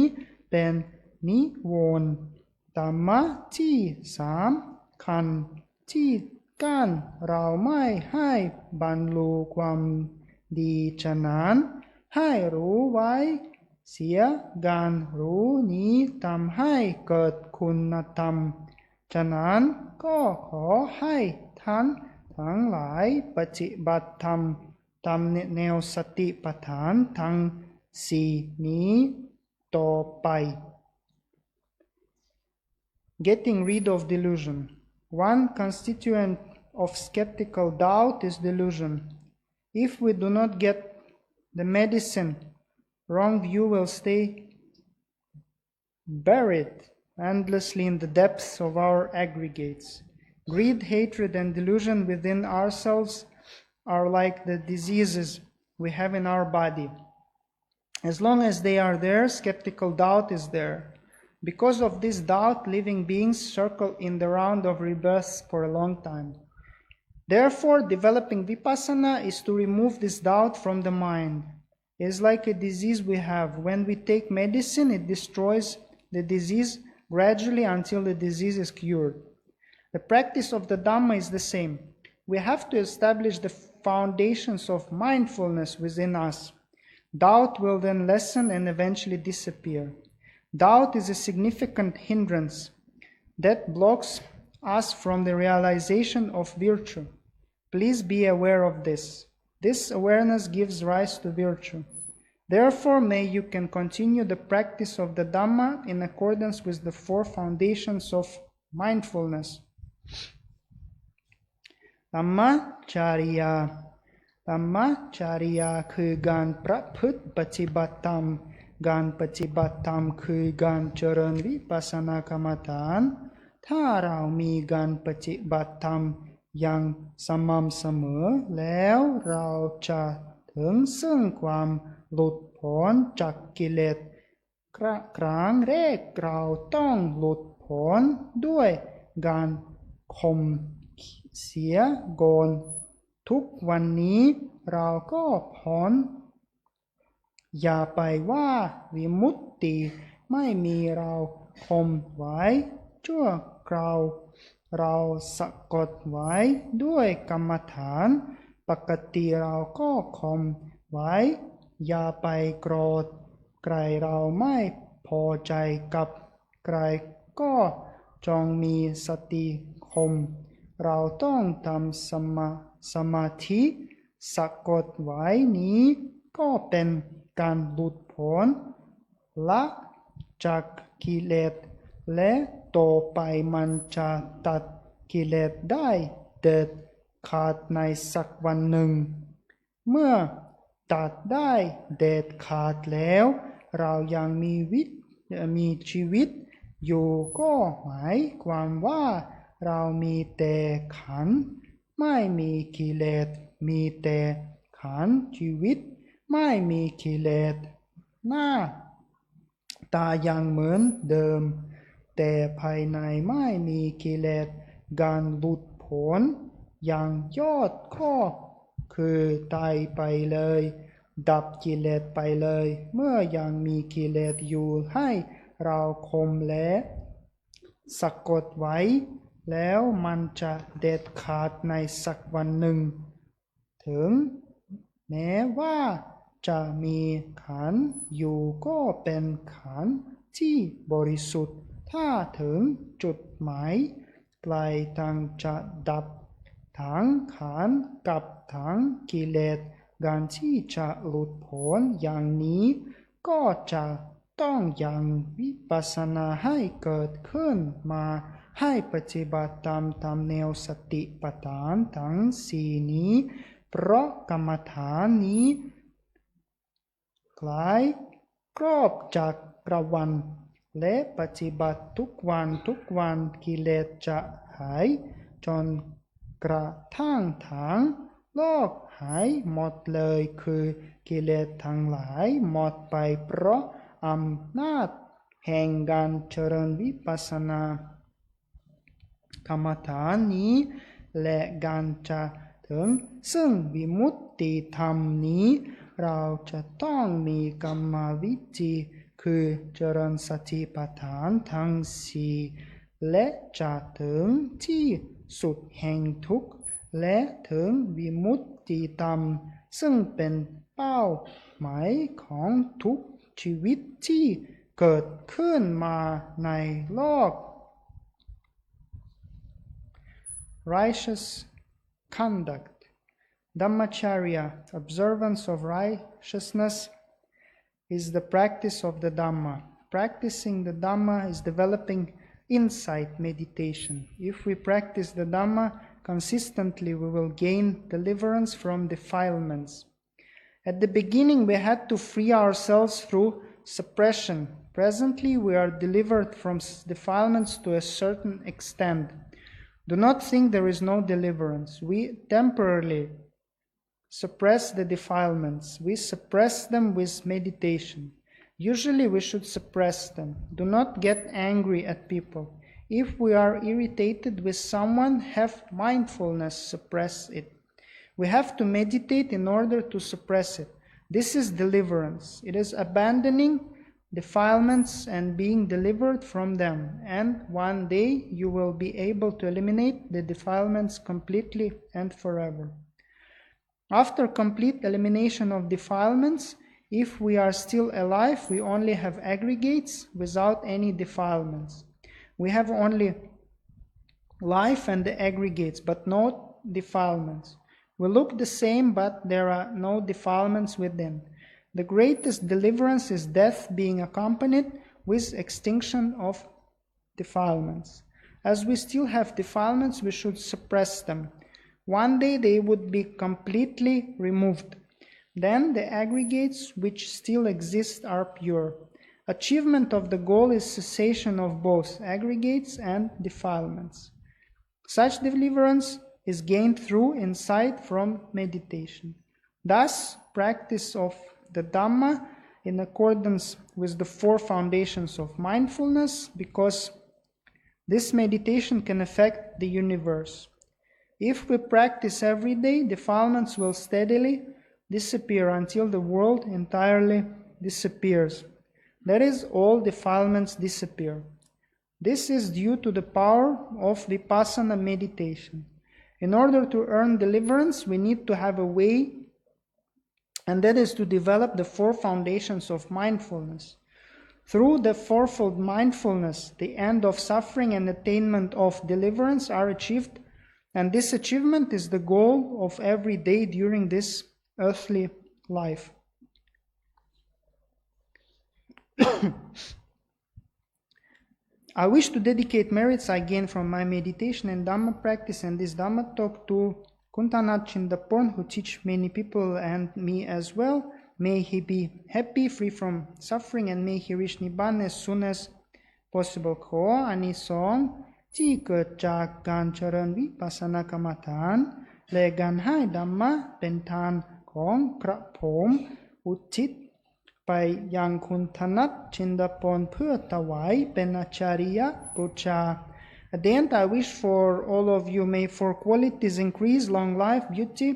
เป็นนิวรณ์ธรรมะที่สำคัญ ที่กั้นเราไม่ให้บรรลุความดี ฉะนั้นให้รู้ไว้เสีย การรู้นี้ทำให้เกิดคุณธรรม ฉะนั้นก็ขอให้ท่าน ทั้งหลายปฏิบัติธรรมตามแนวสติปัฏฐานทั้งสี่นี้ต่อไป Getting rid of delusion. One constituent of skeptical doubt is delusion. If we do not get the medicine, wrong view will stay buried endlessly in the depths of our aggregates. Greed, hatred, and delusion within ourselves are like the diseases we have in our body. As long as they are there, skeptical doubt is there. Because of this doubt, living beings circle in the round of rebirths for a long time. Therefore, developing vipassana is to remove this doubt from the mind. It is like a disease we have. When we take medicine, it destroys the disease gradually until the disease is cured. The practice of the Dhamma is the same. We have to establish the foundations of mindfulness within us. Doubt will then lessen and eventually disappear. Doubt is a significant hindrance that blocks us from the realization of virtue. Please be aware of this. This awareness gives rise to virtue. Therefore, may you can continue the practice of the Dhamma in accordance with the four foundations of mindfulness. ธรรมจริยา ธรรมจริยาคือการประพฤติปฏิบัติธรรม การปฏิบัติธรรมคือการเจริญวิปัสสนากรรมฐาน ถ้าเรามีการปฏิบัติธรรมอย่างสม่ำเสมอ แล้วเราจะถึงซึ่งความหลุดพ้นจากกิเลส ครั้งแรกเราต้องหลุดพ้นด้วยการข่มเสียก่อน ทุกวันนี้เราก็พ้น อย่าไปว่าวิมุตติไม่มี เราข่มไว้ชั่วคราว เราสะกดไว้ด้วยกรรมฐาน ปกติเราก็ข่มไว้ อย่าไปโกรธใคร เราไม่พอใจกับใครก็จงมีสติข่ม เราต้องทำสมาสมาธิ สะกดไว้นี้ก็เป็นการหลุดพ้น ละจากกิเลส และต่อไปมันจะตัดกิเลสได้เด็ดขาดในสักวันหนึ่ง เมื่อตัดได้เด็ดขาดแล้ว เรายังมีวิตมีชีวิตอยู่ก็หมายความว่าเรามีแต่ขันธ์ ไม่มีกิเลส มีแต่ขันธ์ ชีวิตไม่มีกิเลส หน้าตายังเหมือนเดิม แต่ภายในไม่มีกิเลส การหลุดพ้นอย่างยอดก็คือตายไปเลย ดับกิเลสไปเลย เมื่อยังมีกิเลสอยู่ให้เราข่มและสะกดไว้ แล้วมันจะเด็ดขาดในสักวันหนึ่ง ถึงแม้ว่าจะมีขันธ์อยู่ก็เป็นขันธ์ที่บริสุทธิ์ ถ้าถึงจุดหมายปลายทางจะดับทั้งขันธ์กับทั้งกิเลส การที่จะหลุดพ้นอย่างนี้ ก็จะต้องยังวิปัสสนาให้เกิดขึ้นมา ให้ปฏิบัติตามตามแนวสติปัฏฐานทั้งสี่นี้ เพราะกรรมฐานนี้คล้ายครอบจักรวาล และปฏิบัติทุกวันทุกวัน กิเลสจะหายจนกระทั่งทั้งโลกหายหมดเลย คือกิเลสทั้งหลายหมดไปเพราะอำนาจแห่งการเจริญวิปัสสนากรรมฐานนี้ และการจะถึงซึ่งวิมุตติธรรมนี้ เราจะต้องมีกรรมวิธี คือเจริญสติปัฏฐานทั้งสี่ และจะถึงที่สุดแห่งทุกข์ และถึงวิมุตติธรรม ซึ่งเป็นเป้าหมายของทุกชีวิตที่เกิดขึ้นมาในโลก Righteous conduct. Dhammacharya, observance of righteousness, is the practice of the Dhamma. Practicing the Dhamma is developing insight meditation. If we practice the Dhamma consistently, we will gain deliverance from defilements. At the beginning, we had to free ourselves through suppression. Presently, we are delivered from s- defilements to a certain extent. Do not think there is no deliverance. We temporarily suppress the defilements. We suppress them with meditation. Usually, we should suppress them. Do not get angry at people. If we are irritated with someone, have mindfulness, suppress it. We have to meditate in order to suppress it. This is deliverance. It is abandoning defilements and being delivered from them. And one day you will be able to eliminate the defilements completely and forever. After complete elimination of defilements, if we are still alive, we only have aggregates without any defilements. We have only life and the aggregates, but no defilements. We look the same, but there are no defilements within. The greatest deliverance is death being accompanied with extinction of defilements. As we still have defilements, we should suppress them. One day they would be completely removed. Then the aggregates which still exist are pure. Achievement of the goal is cessation of both aggregates and defilements. Such deliverance is gained through insight from meditation. Thus, practice of the Dhamma in accordance with the four foundations of mindfulness, because this meditation can affect the universe. If we practice every day, defilements will steadily disappear until the world entirely disappears. That is, all defilements disappear. This is due to the power of vipassana meditation. In order to earn deliverance, we need to have a way, and that is to develop the four foundations of mindfulness. Through the fourfold mindfulness, the end of suffering and attainment of deliverance are achieved, and this achievement is the goal of every day during this earthly life. I wish to dedicate merits I gain from my meditation and Dhamma practice and this Dhamma talk to Kunthanath Chindaporn, who teach many people and me as well. May he be happy, free from suffering, and may he reach Nibbana as soon as possible. ขออานิสงส์ที่เกิดจากการเจริญวิปัสสนากรรมฐาน และการให้ธรรมะเป็นทานของกระผม อุทิศไปยังคุณธนัท ชินดาปร เพื่อถวายเป็นอาจาริยบูชา At the end, I wish for all of you, may four qualities increase: long life, beauty,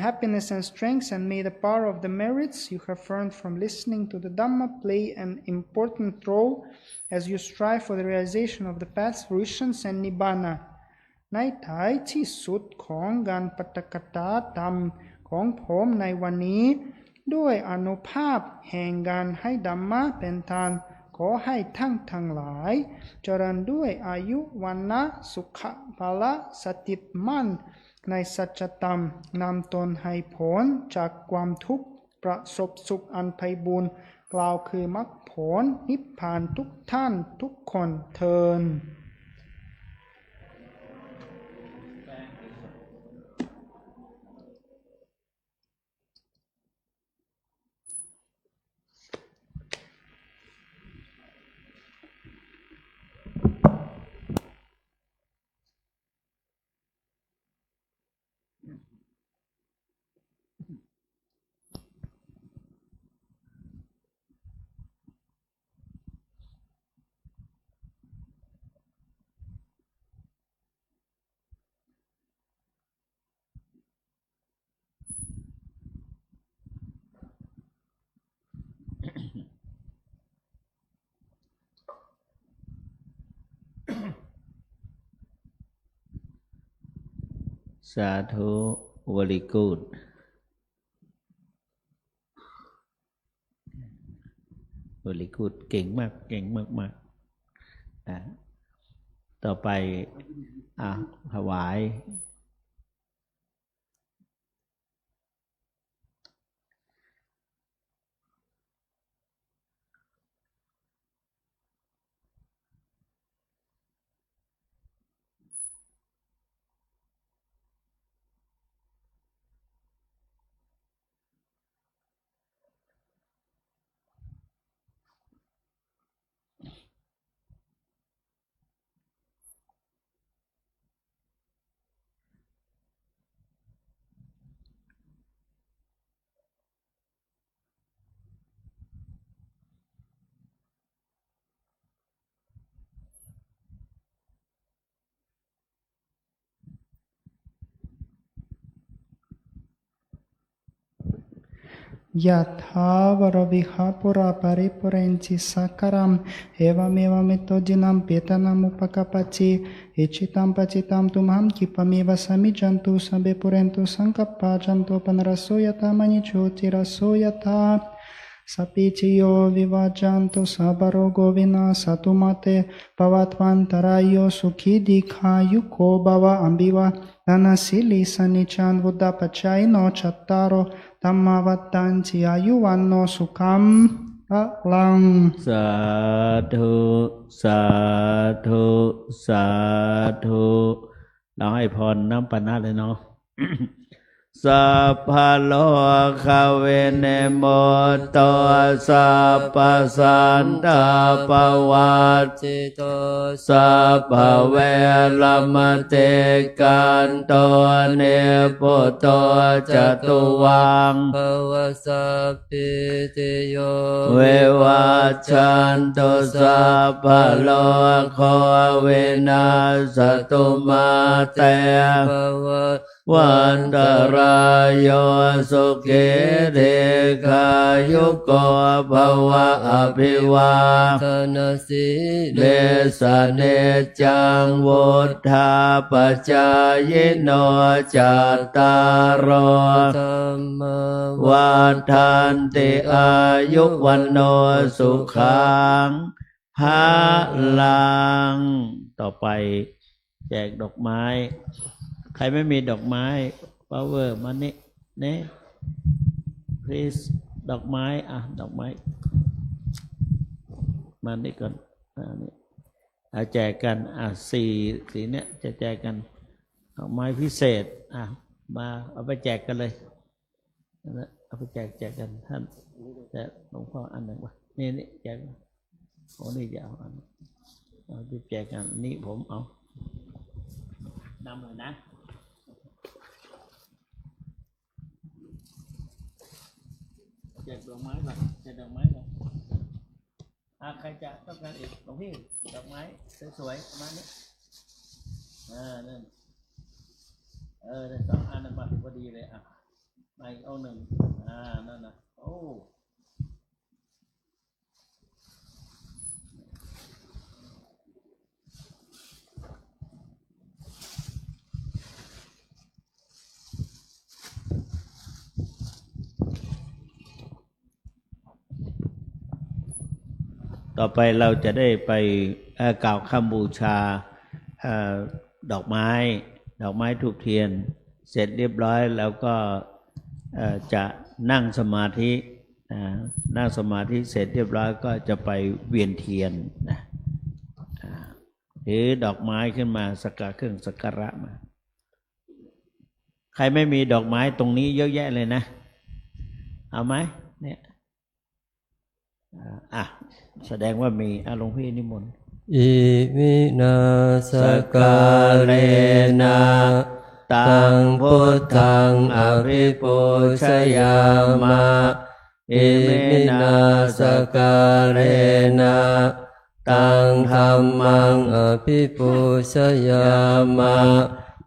happiness, and strength, and may the power of the merits you have earned from listening to the Dhamma play an important role as you strive for the realization of the path, fruitions, and Nibbana. ในท้ายที่สุดของการปาฐกถาธรรมของผมในวันนี้ ด้วยอานุภาพแห่งการให้ธรรมะเป็นทาน ขอให้ท่านทั้งหลาย เจริญด้วยอายุ วรรณะ สุขะ พละ สถิตมั่นในสัจธรรม นำตนให้พ้นจากความทุกข์ ประสบสุขอันไพบูลย์ กล่าวคือมรรคผลนิพพานทุกท่านทุกคนเทอญ สาธุ very good very good เก่งมาก เก่งมากๆ อ่ะ ต่อไป อ่ะ ถวาย Yathā vārivahā pūrā paripūrenti sāgaraṃ, evameva ito dinnaṃ petānaṃ upakappati. Icchitaṃ patthitaṃ tumhaṃ khippameva samijjhatu, sabbe pūrentu saṅkappā, cando paṇṇaraso yathā, maṇi jotiraso yathā. Sabbītiyo vivajjantu, sabbarogo vinassatu, mā te bhavatvantarāyo, sukhī dīghāyuko bhava. Abhivādanasīlissa niccaṃ vuḍḍhāpacāyino, cattāro dhammā vaḍḍhanti, āyu vaṇṇo sukhaṃ balaṃ. Sādhu, sādhu, sādhu. เราให้พรน้ำปานะเลยเนาะ Sabbarogavinimutto, sabbasantāpavajjito, sabbaveramatikkanto, nibbuto ca tuvaṃ bhava. Sabbītiyo vivajjantu, sabbarogo vinassatu, mā te bhava vantarāyo, sukhī dīghāyuko bhava. Abhivādanasīlissa niccaṃ vuḍḍhāpacāyino, cattāro dhammā vaḍḍhanti, āyu vaṇṇo sukhaṃ balaṃ. ต่อไป แจกดอกไม้ ใครไม่มีดอกไม้ flower มานี่ นี่ please ดอกไม้ อ่ะ ดอกไม้ มานี่ก่อน อ่า นี่ เอาแจกกัน อ่ะ สี สีเนี้ย จะแจกกัน ดอกไม้พิเศษ อ่ะ มา เอาไปแจกกันเลย นั่นแหละ เอาไปแจก แจกกันท่าน แต่หลวงพ่ออันหนึ่งวะ นี่ นี่ แจก โอ้ นี่จะเอาอัน เอาไปแจกกัน นี่ผมเอา นำเลยนะ แจกดอกไม้ก่อน แจกดอกไม้ก่อน อ่ะ ใครจะต้องการอีก หลวงพี่ ดอกไม้สวยๆ ประมาณนี้ อ่า นั่น เออ ได้สองอันนั้นมาพอดีเลย อ่ะ มาอีกองค์หนึ่ง อ่า นั่นนะ โอ้ ต่อไปเราจะได้ไป เอ่อ กล่าวคำบูชา เอ่อ ดอกไม้ ดอกไม้ธูปเทียน เสร็จเรียบร้อยแล้วก็ เอ่อ จะนั่งสมาธิ นะ นั่งสมาธิเสร็จเรียบร้อยก็จะไปเวียนเทียนนะ อ่า ถือดอกไม้ขึ้นมา สักการะ เครื่องสักการะมา ใครไม่มีดอกไม้ตรงนี้เยอะแยะเลยนะ เอาไหม เนี่ย อ่า อ่ะ แสดงว่ามี อ่ะ หลวงพี่นิมนต์ Iminā sakkārena taṃ buddhaṃ abhipūjayāma. Iminā sakkārena taṃ dhammaṃ abhipūjayāma.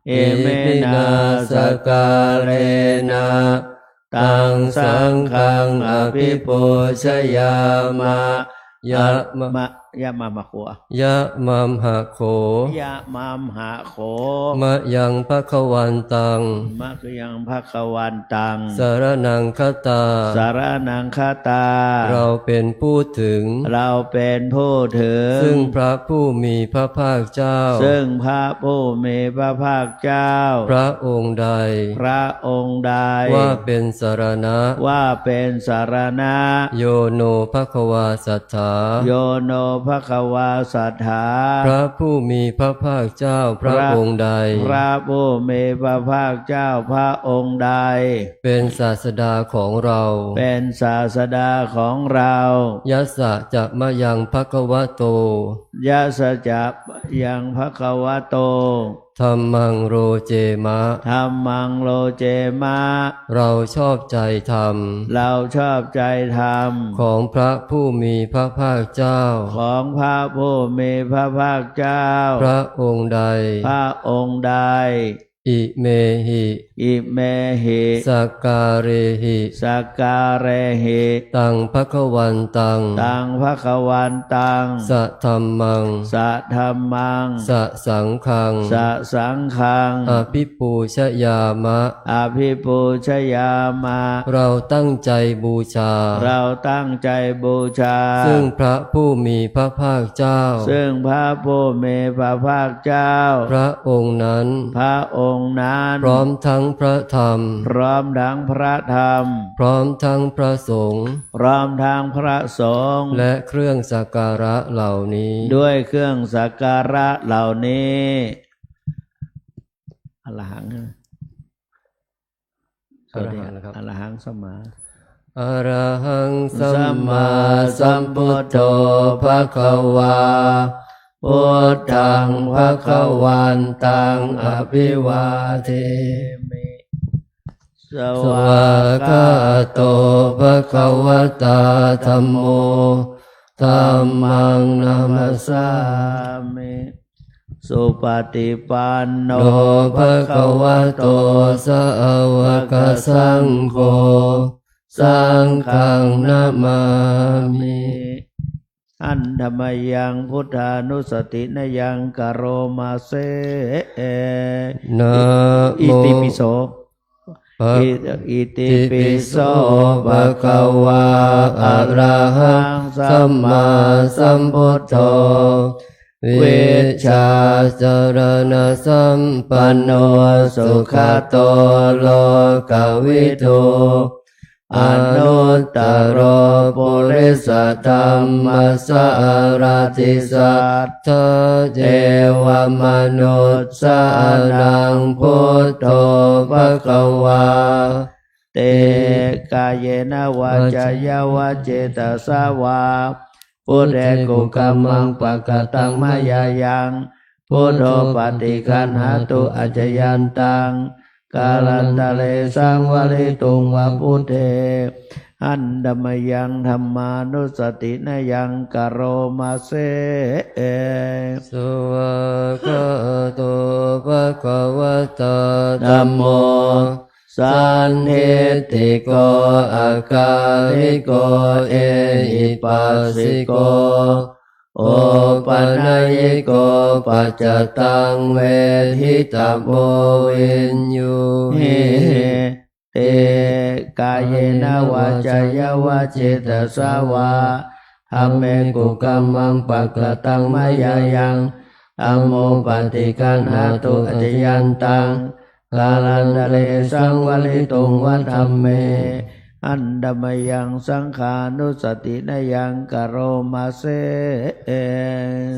Iminā sakkārena taṃ saṅghaṃ abhipūjayāma. Ya ma, ma, yamamha kho. Yamamha kho. Yamamha kho. Mayaṃ bhagavantaṃ. Mayaṃ bhagavantaṃ. Saraṇaṃ gatā. Saraṇaṃ gatā. เราเป็นผู้ถึง เราเป็นผู้ถึง ซึ่งพระผู้มีพระภาคเจ้า ซึ่งพระผู้มีพระภาคเจ้า พระองค์ใด พระองค์ใด ว่าเป็นสรณะ ว่าเป็นสรณะ Yo no bhagavā satthā. Yo no bhagavā satthā. พระผู้มีพระภาคเจ้าพระ พระ องค์ใด พระผู้มีพระภาคเจ้าพระองค์ใด เป็นศาสดาของเรา เป็นศาสดาของเรา Yassa ca mayaṃ bhagavato. Yassa ca mayaṃ bhagavato. Dhammaṃ rocema. Dhammaṃ rocema. เราชอบใจธรรม เราชอบใจธรรม ของพระผู้มีพระภาคเจ้า ของพระผู้มีพระภาคเจ้า พระองค์ใด พระองค์ใด imehi, imehi, sakkārehi, sakkārehi, taṃ bhagavantaṃ, taṃ bhagavantaṃ, sadhammaṃ, sadhammaṃ, sasaṅghaṃ, sasaṅghaṃ, abhipūjayāma, abhipūjayāma, เราตั้งใจบูชา เราตั้งใจบูชา ซึ่งพระผู้มีพระภาคเจ้า ซึ่งพระผู้มีพระภาคเจ้า พระองค์นั้น พระองค์นั้น พร้อมทั้งพระธรรม พร้อมทั้งพระธรรม พร้อมทั้งพระสงฆ์ พร้อมทั้งพระสงฆ์ และเครื่องสักการะเหล่านี้ ด้วยเครื่องสักการะเหล่านี้ อรหัง อรหังนะครับ อรหังสัมมา Arahaṃ sammāsambuddho bhagavā, buddhaṃ bhagavantaṃ abhivādemi. Svākkhāto bhagavatā dhammo, dhammaṃ namassāmi. Supaṭipanno bhagavato sāvakasaṅgho, saṅghaṃ namāmi. Handa mayaṃ buddhānussatinayaṃ karoma se. Namo. Itipi so. Bha- I-, itipi so bhagavā arahaṃ sammāsambuddho, vijjācaraṇasampanno sugato lokavidū, anuttaro purisadammasārathi satthā devamanussānaṃ buddho bhagavā. Te kāyena vācāya va cetasā vā, buddhe kukammaṃ pakataṃ mayā yaṃ, buddho paṭiggaṇhatu accayantaṃ, kālantare saṃvarituṃ va buddhe. Handa mayaṃ dhammānussatinayaṃ karoma se. Svākkhāto bhagavatā dhammo, sandiṭṭhiko akāliko ehipassiko, opanayiko paccattaṃ veditabbo viññūhīti. Kāyena vācāya va cetasā vā, dhamme kukammaṃ pakataṃ mayā yaṃ, dhammo paṭiggaṇhatu accayantaṃ, kālantare saṃvarituṃ va dhamme. Handa mayaṃ saṅghānussatinayaṃ karoma se.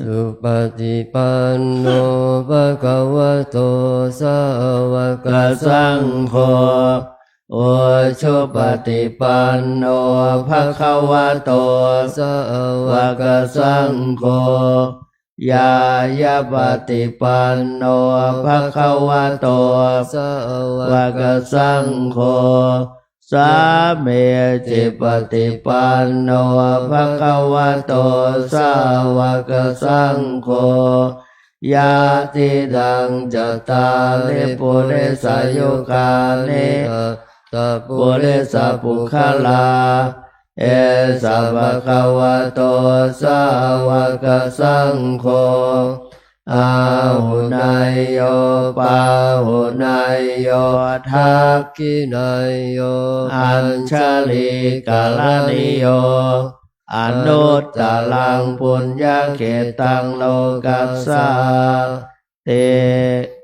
Supaṭipanno bhagavato sāvakasaṅgho, ujupaṭipanno bhagavato sāvakasaṅgho, ñāyapaṭipanno bhagavato sāvakasaṅgho, sāmīcipaṭipanno bhagavato sāvakasaṅgho, yadidaṃ cattāri purisayugāni aṭṭha purisapuggalā, esa bhagavato sāvakasaṅgho, āhuneyyo pāhuneyyo dakkhiṇeyyo añjalikaraṇīyo, anuttaraṃ puññakkhettaṃ lokassā. Te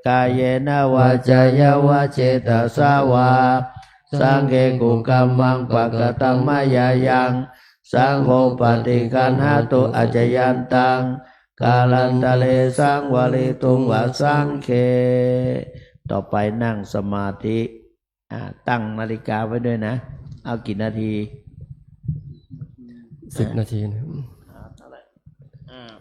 kāyena vācāya va cetasā vā, saṅghe kukammaṃ pakataṃ mayā yaṃ, saṅgho paṭiggaṇhatu accayantaṃ, kālantare saṃvarituṃ va saṅghe. ต่อไปนั่งสมาธิ อ่า ตั้งนาฬิกาไว้ด้วยนะ เอากี่นาที สิบนาทีนะ อ่า เท่าไหร่ อ่า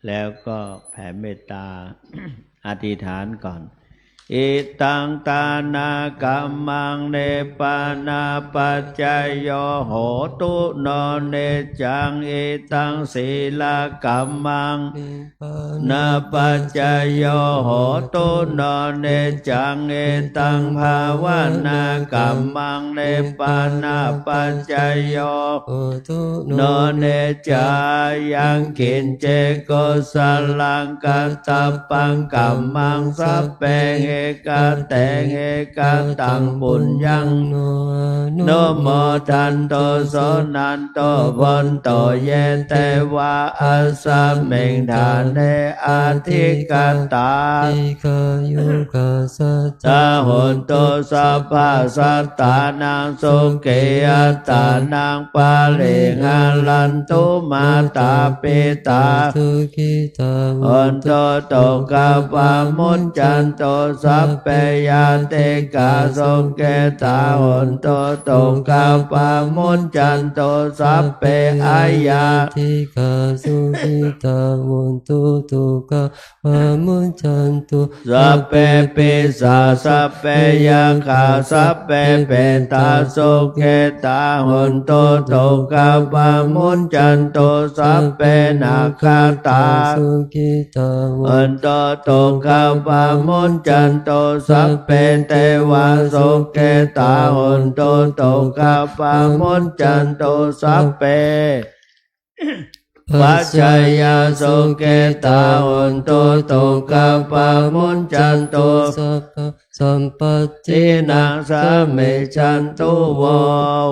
แล้วก็แผ่เมตตา อธิษฐานก่อน Idaṃ dānakammaṃ nibbānapaccayo hotu no niccaṃ. Idaṃ sīlakammaṃ nibbānapaccayo hotu no niccaṃ. Idaṃ bhāvanākammaṃ nibbānapaccayo hotu no niccaṃ. Yaṅkiñci kusalaṃ kattabbaṃ kammaṃ sabbehi katehi kataṃ puññaṃ no anumodantu suṇantu bhonto ye devā asmiṃ ṭhāne adhigatā. Dīghāyukā sadā hontu sabbasattānaṃ sukhī attānaṃ pariharantu. Mātā pitā sukhitā hontu dukkhā pamuñcantu. Sabbe ñātikā sukhitā hontu dukkhā pamuñcantu. Sabbe aññātikā sukhitā hontu dukkhā pamuñcantu. Sabbe pisā sabbe yakkhā sabbe petā sukhitā hontu dukkhā pamuñcantu. Sabbe nakkhattā sukhitā hontu dukkhā pamuñcantu. Sabbe devā sukhitā hontu dukkhā pamuñcantu. Sabbe pajāya sukhitā hontu dukkhā pamuñcantu. Sabbasampattī nāsamecchantu vo.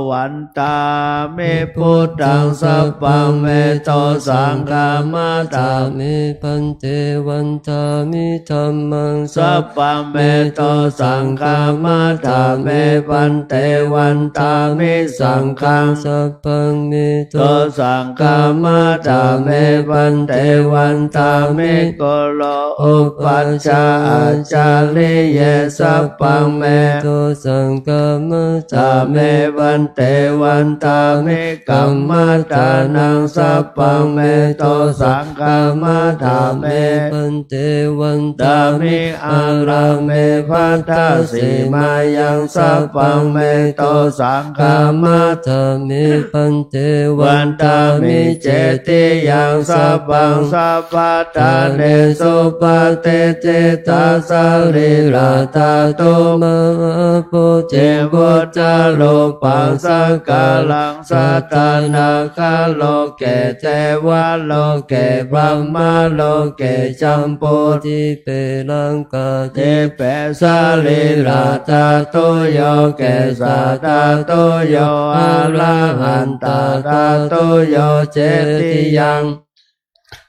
Vandāmi buddhaṃ sabbaṃ me dosaṃ khamatha me bhante. Vandāmi dhammaṃ sabbaṃ me dosaṃ khamatha me bhante. Vandāmi saṅghaṃ sabbaṃ me dosaṃ khamatha me bhante. Vandāmi guru upajjhāyacariye sabbaṃ me dosaṃ khamatha me bhante. Vandāmi kammadānaṃ sabbaṃ me dosaṃ khamatha me bhante. Vandāmi ārāme baddhasīmāyaṃ sabbaṃ me dosaṃ khamatha me bhante. Vandāmi cetiyaṃ sabbaṃ sabbaṭṭhānesu patiṭṭhitā sarīradhātu mahābodhiṃ buddharūpaṃ sakalaṃ sadā nāgaloke devaloke brahmaloke jambudīpe laṅkādīpe sarīradhātuyo kesadhātuyo arahantātūyo cetiyaṃ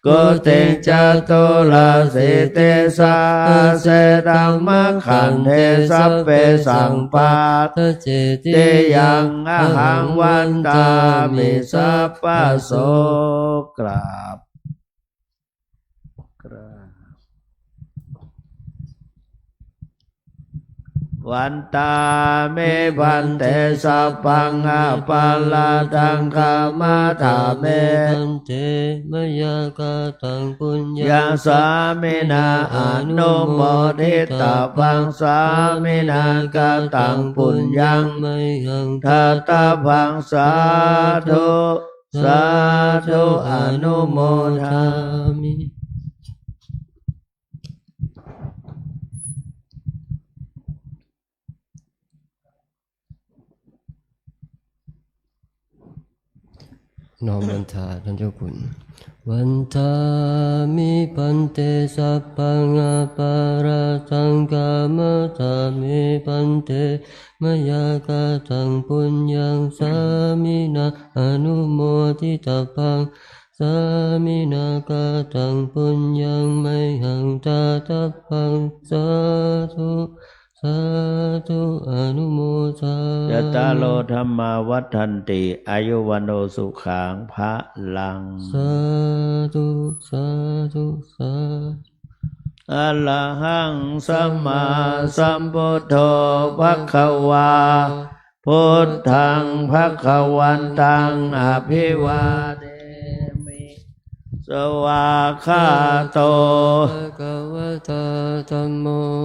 kutiṃ caturāsītisahassetamma gandhe sabbesaṃ pattacetiyaṃ ahaṃ vandāmi sabbaso. กราบ กราบ Vandāmi bhante sabbaṃ aparādhaṃ khamatha me bhante, mayā kataṃ puññaṃ sāminā anumoditabbaṃ, sāminā kataṃ puññaṃ mayhaṃ dātabbaṃ. Sādhu sādhu anumodāmi. น้อมวันทาท่านเจ้าคุณ Vandāmi bhante sabbaṃ aparādhaṃ khamatha me bhante, mayā kataṃ puññaṃ sāminā anumoditabbaṃ, sāminā kataṃ puññaṃ mayhaṃ dātabbaṃ. Sādhu sādhu anumodāmi. Cattāro dhammā vaḍḍhanti āyu vaṇṇo sukhaṃ balaṃ. Sādhu sādhu sādhu. Arahaṃ sammāsambuddho bhagavā, buddhaṃ bhagavantaṃ abhivādemi. svākkhāto bhagavatā dhammo